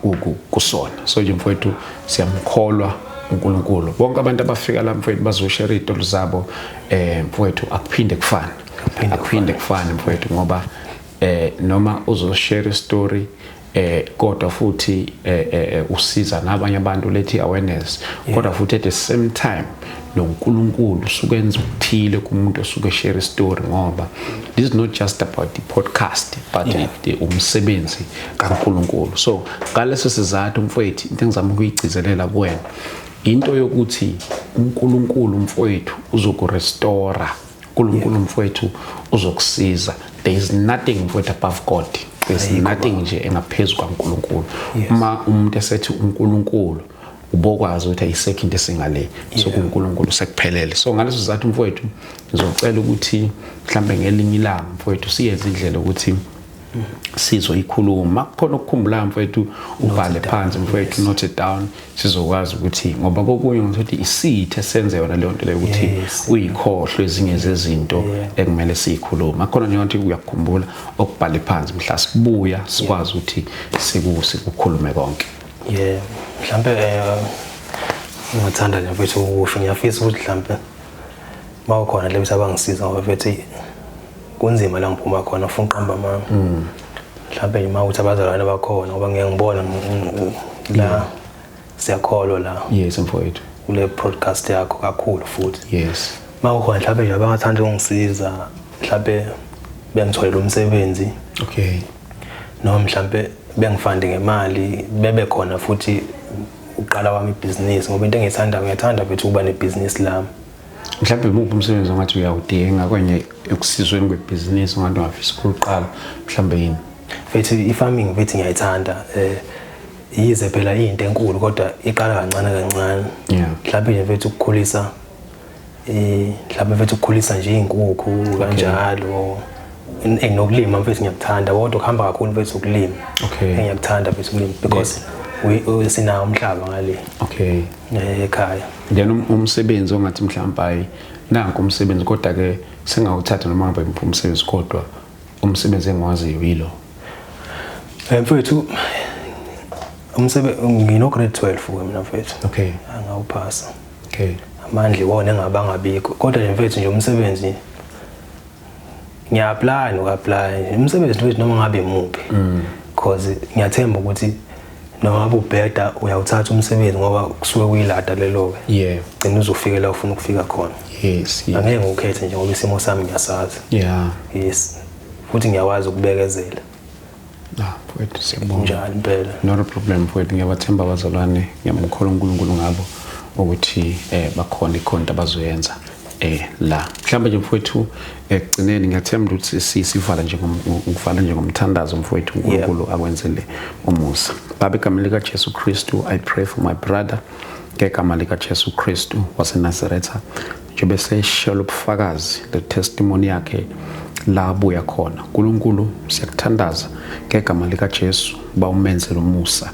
kusona. So nje mfowethu, siyamkholwa uNkulunkulu. Bonke abantu abafika la mfowethu bazoshare izitori zabo, mfowethu, akuphinde kufane, akuphinde kufane mfowethu, ngoba noma uzoshare story, kodwa futhi usiza nabanye abantu, lethi awareness, kodwa futhi at the same time noNkulunkulu usukenza ukuthile kumuntu osuke share story, ngoba this is not just about the podcast but umsebenzi kaNkulunkulu. So ngaleso sizathu mfowethu, into engizama ukuyigcizelela kuwena, into yokuthi uNkulunkulu mfowethu uzokurestora, uNkulunkulu mfowethu uzokusiza. There is nothing mfowethu above God, there is nothing nje engaphezulu kaNkulunkulu. Uma umuntu esethi uNkulunkulu, ubokwazi ukuthi ayisekho into esingale, so kuNkulunkulu sekuphelele. So ngaleso sizathu mfowethu, ngizocela ukuthi mhlambe ngelinye ilanga mfowethu siyenze indlela ukuthi sizoyikhuluma. Kukhona ukukhumbula mfowethu, ubhale phansi mfowethu, note it down, sizokwazi ukuthi, ngoba kokunye ukuthi isithe senze yona leyo nto leyo ukuthi uyikhohlwe ezinye zezinto ekumele siyikhuluma. Khona nje ukuthi uyakukhumbula okubhale phansi, mhla sibuya sikwazi ukuthi sikukhulume konke. Yeah, mhlambe ngingathanda nje mfethu ukusho, ngiyafisa ukuthi mhlambe mawukhona le abangisiza, ngoba mfethu kunzima la ngiphuma khona, ufuna uqamba amanga. Mhlambe nje mawuthi abazalwane bakhona, ngoba ngiye ngibona la siyakholwa la Yes mfowethu. kule podcast yakho kakhulu futhi. Mawukhona mhlambe nje abangathanda ukungisiza, mhlambe bengitholele umsebenzi, noma mhlambe bengifande ngemali, bebe khona futhi uqala wami ibhizinisi, ngoba into engiyithandayo, ngiyathanda mfethu ukuba nebhizinisi lami. Mhlawumbe imuphi umsebenzi ongathi uyawudinga kwenye ekusizweni kwebhizinisi ongathi ungafisa ukuqala, mhlawumbe yini? Mfethu, i-farming mfethu ngiyayithanda, yize phela iyinto enkulu, kodwa iqala kancane kancane. Mhlawumbe nje mfethu ukukhulisa, mhlawumbe mfethu ukukhulisa nje iy'nkukhu kanjalo. Nokulima mfethu ngiyakuthanda, kodwa kuhamba kakhulu mfethu ukulima. Ngiyakuthanda mfethu ukulima because sinawo umhlaba ngale ekhaya. Then umsebenzi ongathi mhlawumbe hayi, nanku umsebenzi, kodwa ke sengawuthatha noma ngabe umsebenzi, kodwa umsebenzi engiwaziyo yilo. Mfethu, umsebenzi ngino grade 12 ke mina mfethu. Angawuphasa. Amandla iwona engabangabikho, kodwa nje mfethu nje umsebenzi ngiya-apply noku-apply umsebenzi mfethu noma ngabe imuphi, because ngiyathemba ukuthi noma ngabe ubheda uyawuthatha umsebenzi, ngoba kusuke kuyilada lelo-ke, gcina uzofika la ufuna ukufika khona. Angeke ngiwukhethe nje ngoba isimo sami ngiyasazi. Yes, futhi ngiyakwazi ukubekezela. Ah, mfowethu, siyabonga. Njalo impela. Not a problem mfowethu, ngiyabathemba abazalwane, ngiyamkholwa uNkulunkulu ngabo ukuthi bakhona ikhonto abazoyenza la. Mhlawumbe nje mfowethu ekugcineni ngiyathemba ukuthi sivala nje ngivala nje ngomthandazo mfowethu, uNkulunkulu akwenzele umusa. Baba, egameni lika Jesu Kristu, I pray for my brother ngegama lika Jesu Kristu waseNazaretha, njengoba eseshela ubufakazi, le testimony yakhe la abuya khona. uNkulunkulu, siyakuthandaza ngegama lika Jesu ba umenzele umusa,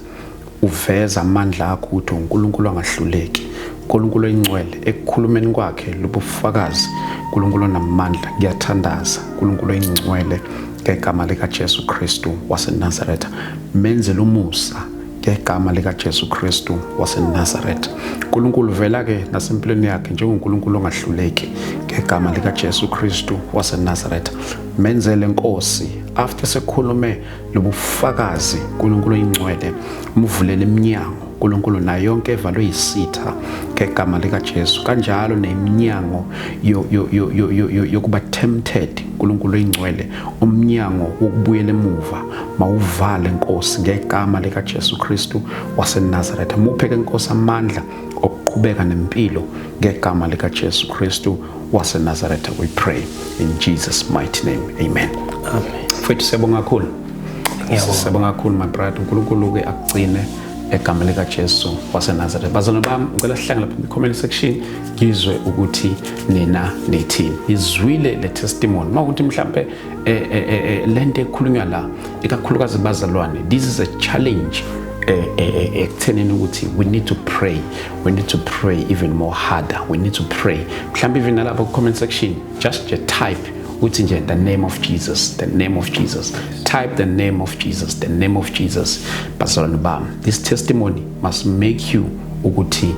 uveza amandla akho ukuthi uNkulunkulu angahluleki, uNkulunkulu oyingcwele ekukhulumeni kwakhe lobufakazi, uNkulunkulu onamandla. Ngiyathandaza uNkulunkulu oyingcwele ngegama lika Jesu Kristu waseNazaretha, menzele umusa. Ngegama likaJesu Kristu waseNazaretha. uNkulunkulu, vela ke nasempilweni yakhe njengoNkulunkulu ongahluleki. Ngegama likaJesu Kristu waseNazaretha, menzele, Nkosi, after sekhulume lobufakazi, uNkulunkulu oyingcwele, muvulele iminyango, uNkulunkulu, nayo yonke evalwe yisitha ngegama likaJesu, kanjalo neminyango yokuba tempted. uNkulunkulu oyingcwele, umnyango wokubuyela emuva mawuvale, Nkosi, ngegama likaJesu Kristu waseNazaretha. Muphe ke, Nkosi, amandla okuqhubeka nempilo. Ngegama likaJesu Kristu waseNazaretha we pray, in Jesus' mighty name, amen. Amen. Mfethu, siyabonga kakhulu. Ngiyabonga. Siyabonga kakhulu, my brother. uNkulunkulu ke akugcine egameni likaJesu waseNazaretha. Bazalwane bami, ngicela sihlangane lapha kwi-comment section, ngizwe ukuthi nina nithini. Nizwile le testimony, mawukuthi mhlambe lento ekhulunywa la, ikakhulukazi bazalwane, this is a challenge ekuthenini ukuthi we need to pray, we need to pray even more harder, we need to pray. Mhlambe even nalapha ku-comment section, just nje type uthi nje, "The name of Jesus, the name of Jesus." Type "the name of Jesus, the name of Jesus." Bazalwane bami, this testimony must make you ukuthi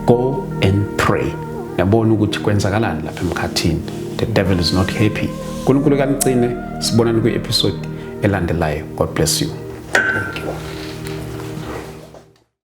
go and pray. Yabona ukuthi kwenzakalani lapha emkhathini. The devil is not happy. uNkulunkulu kanicine. Sibonani kwi-episode elandelayo. God bless you.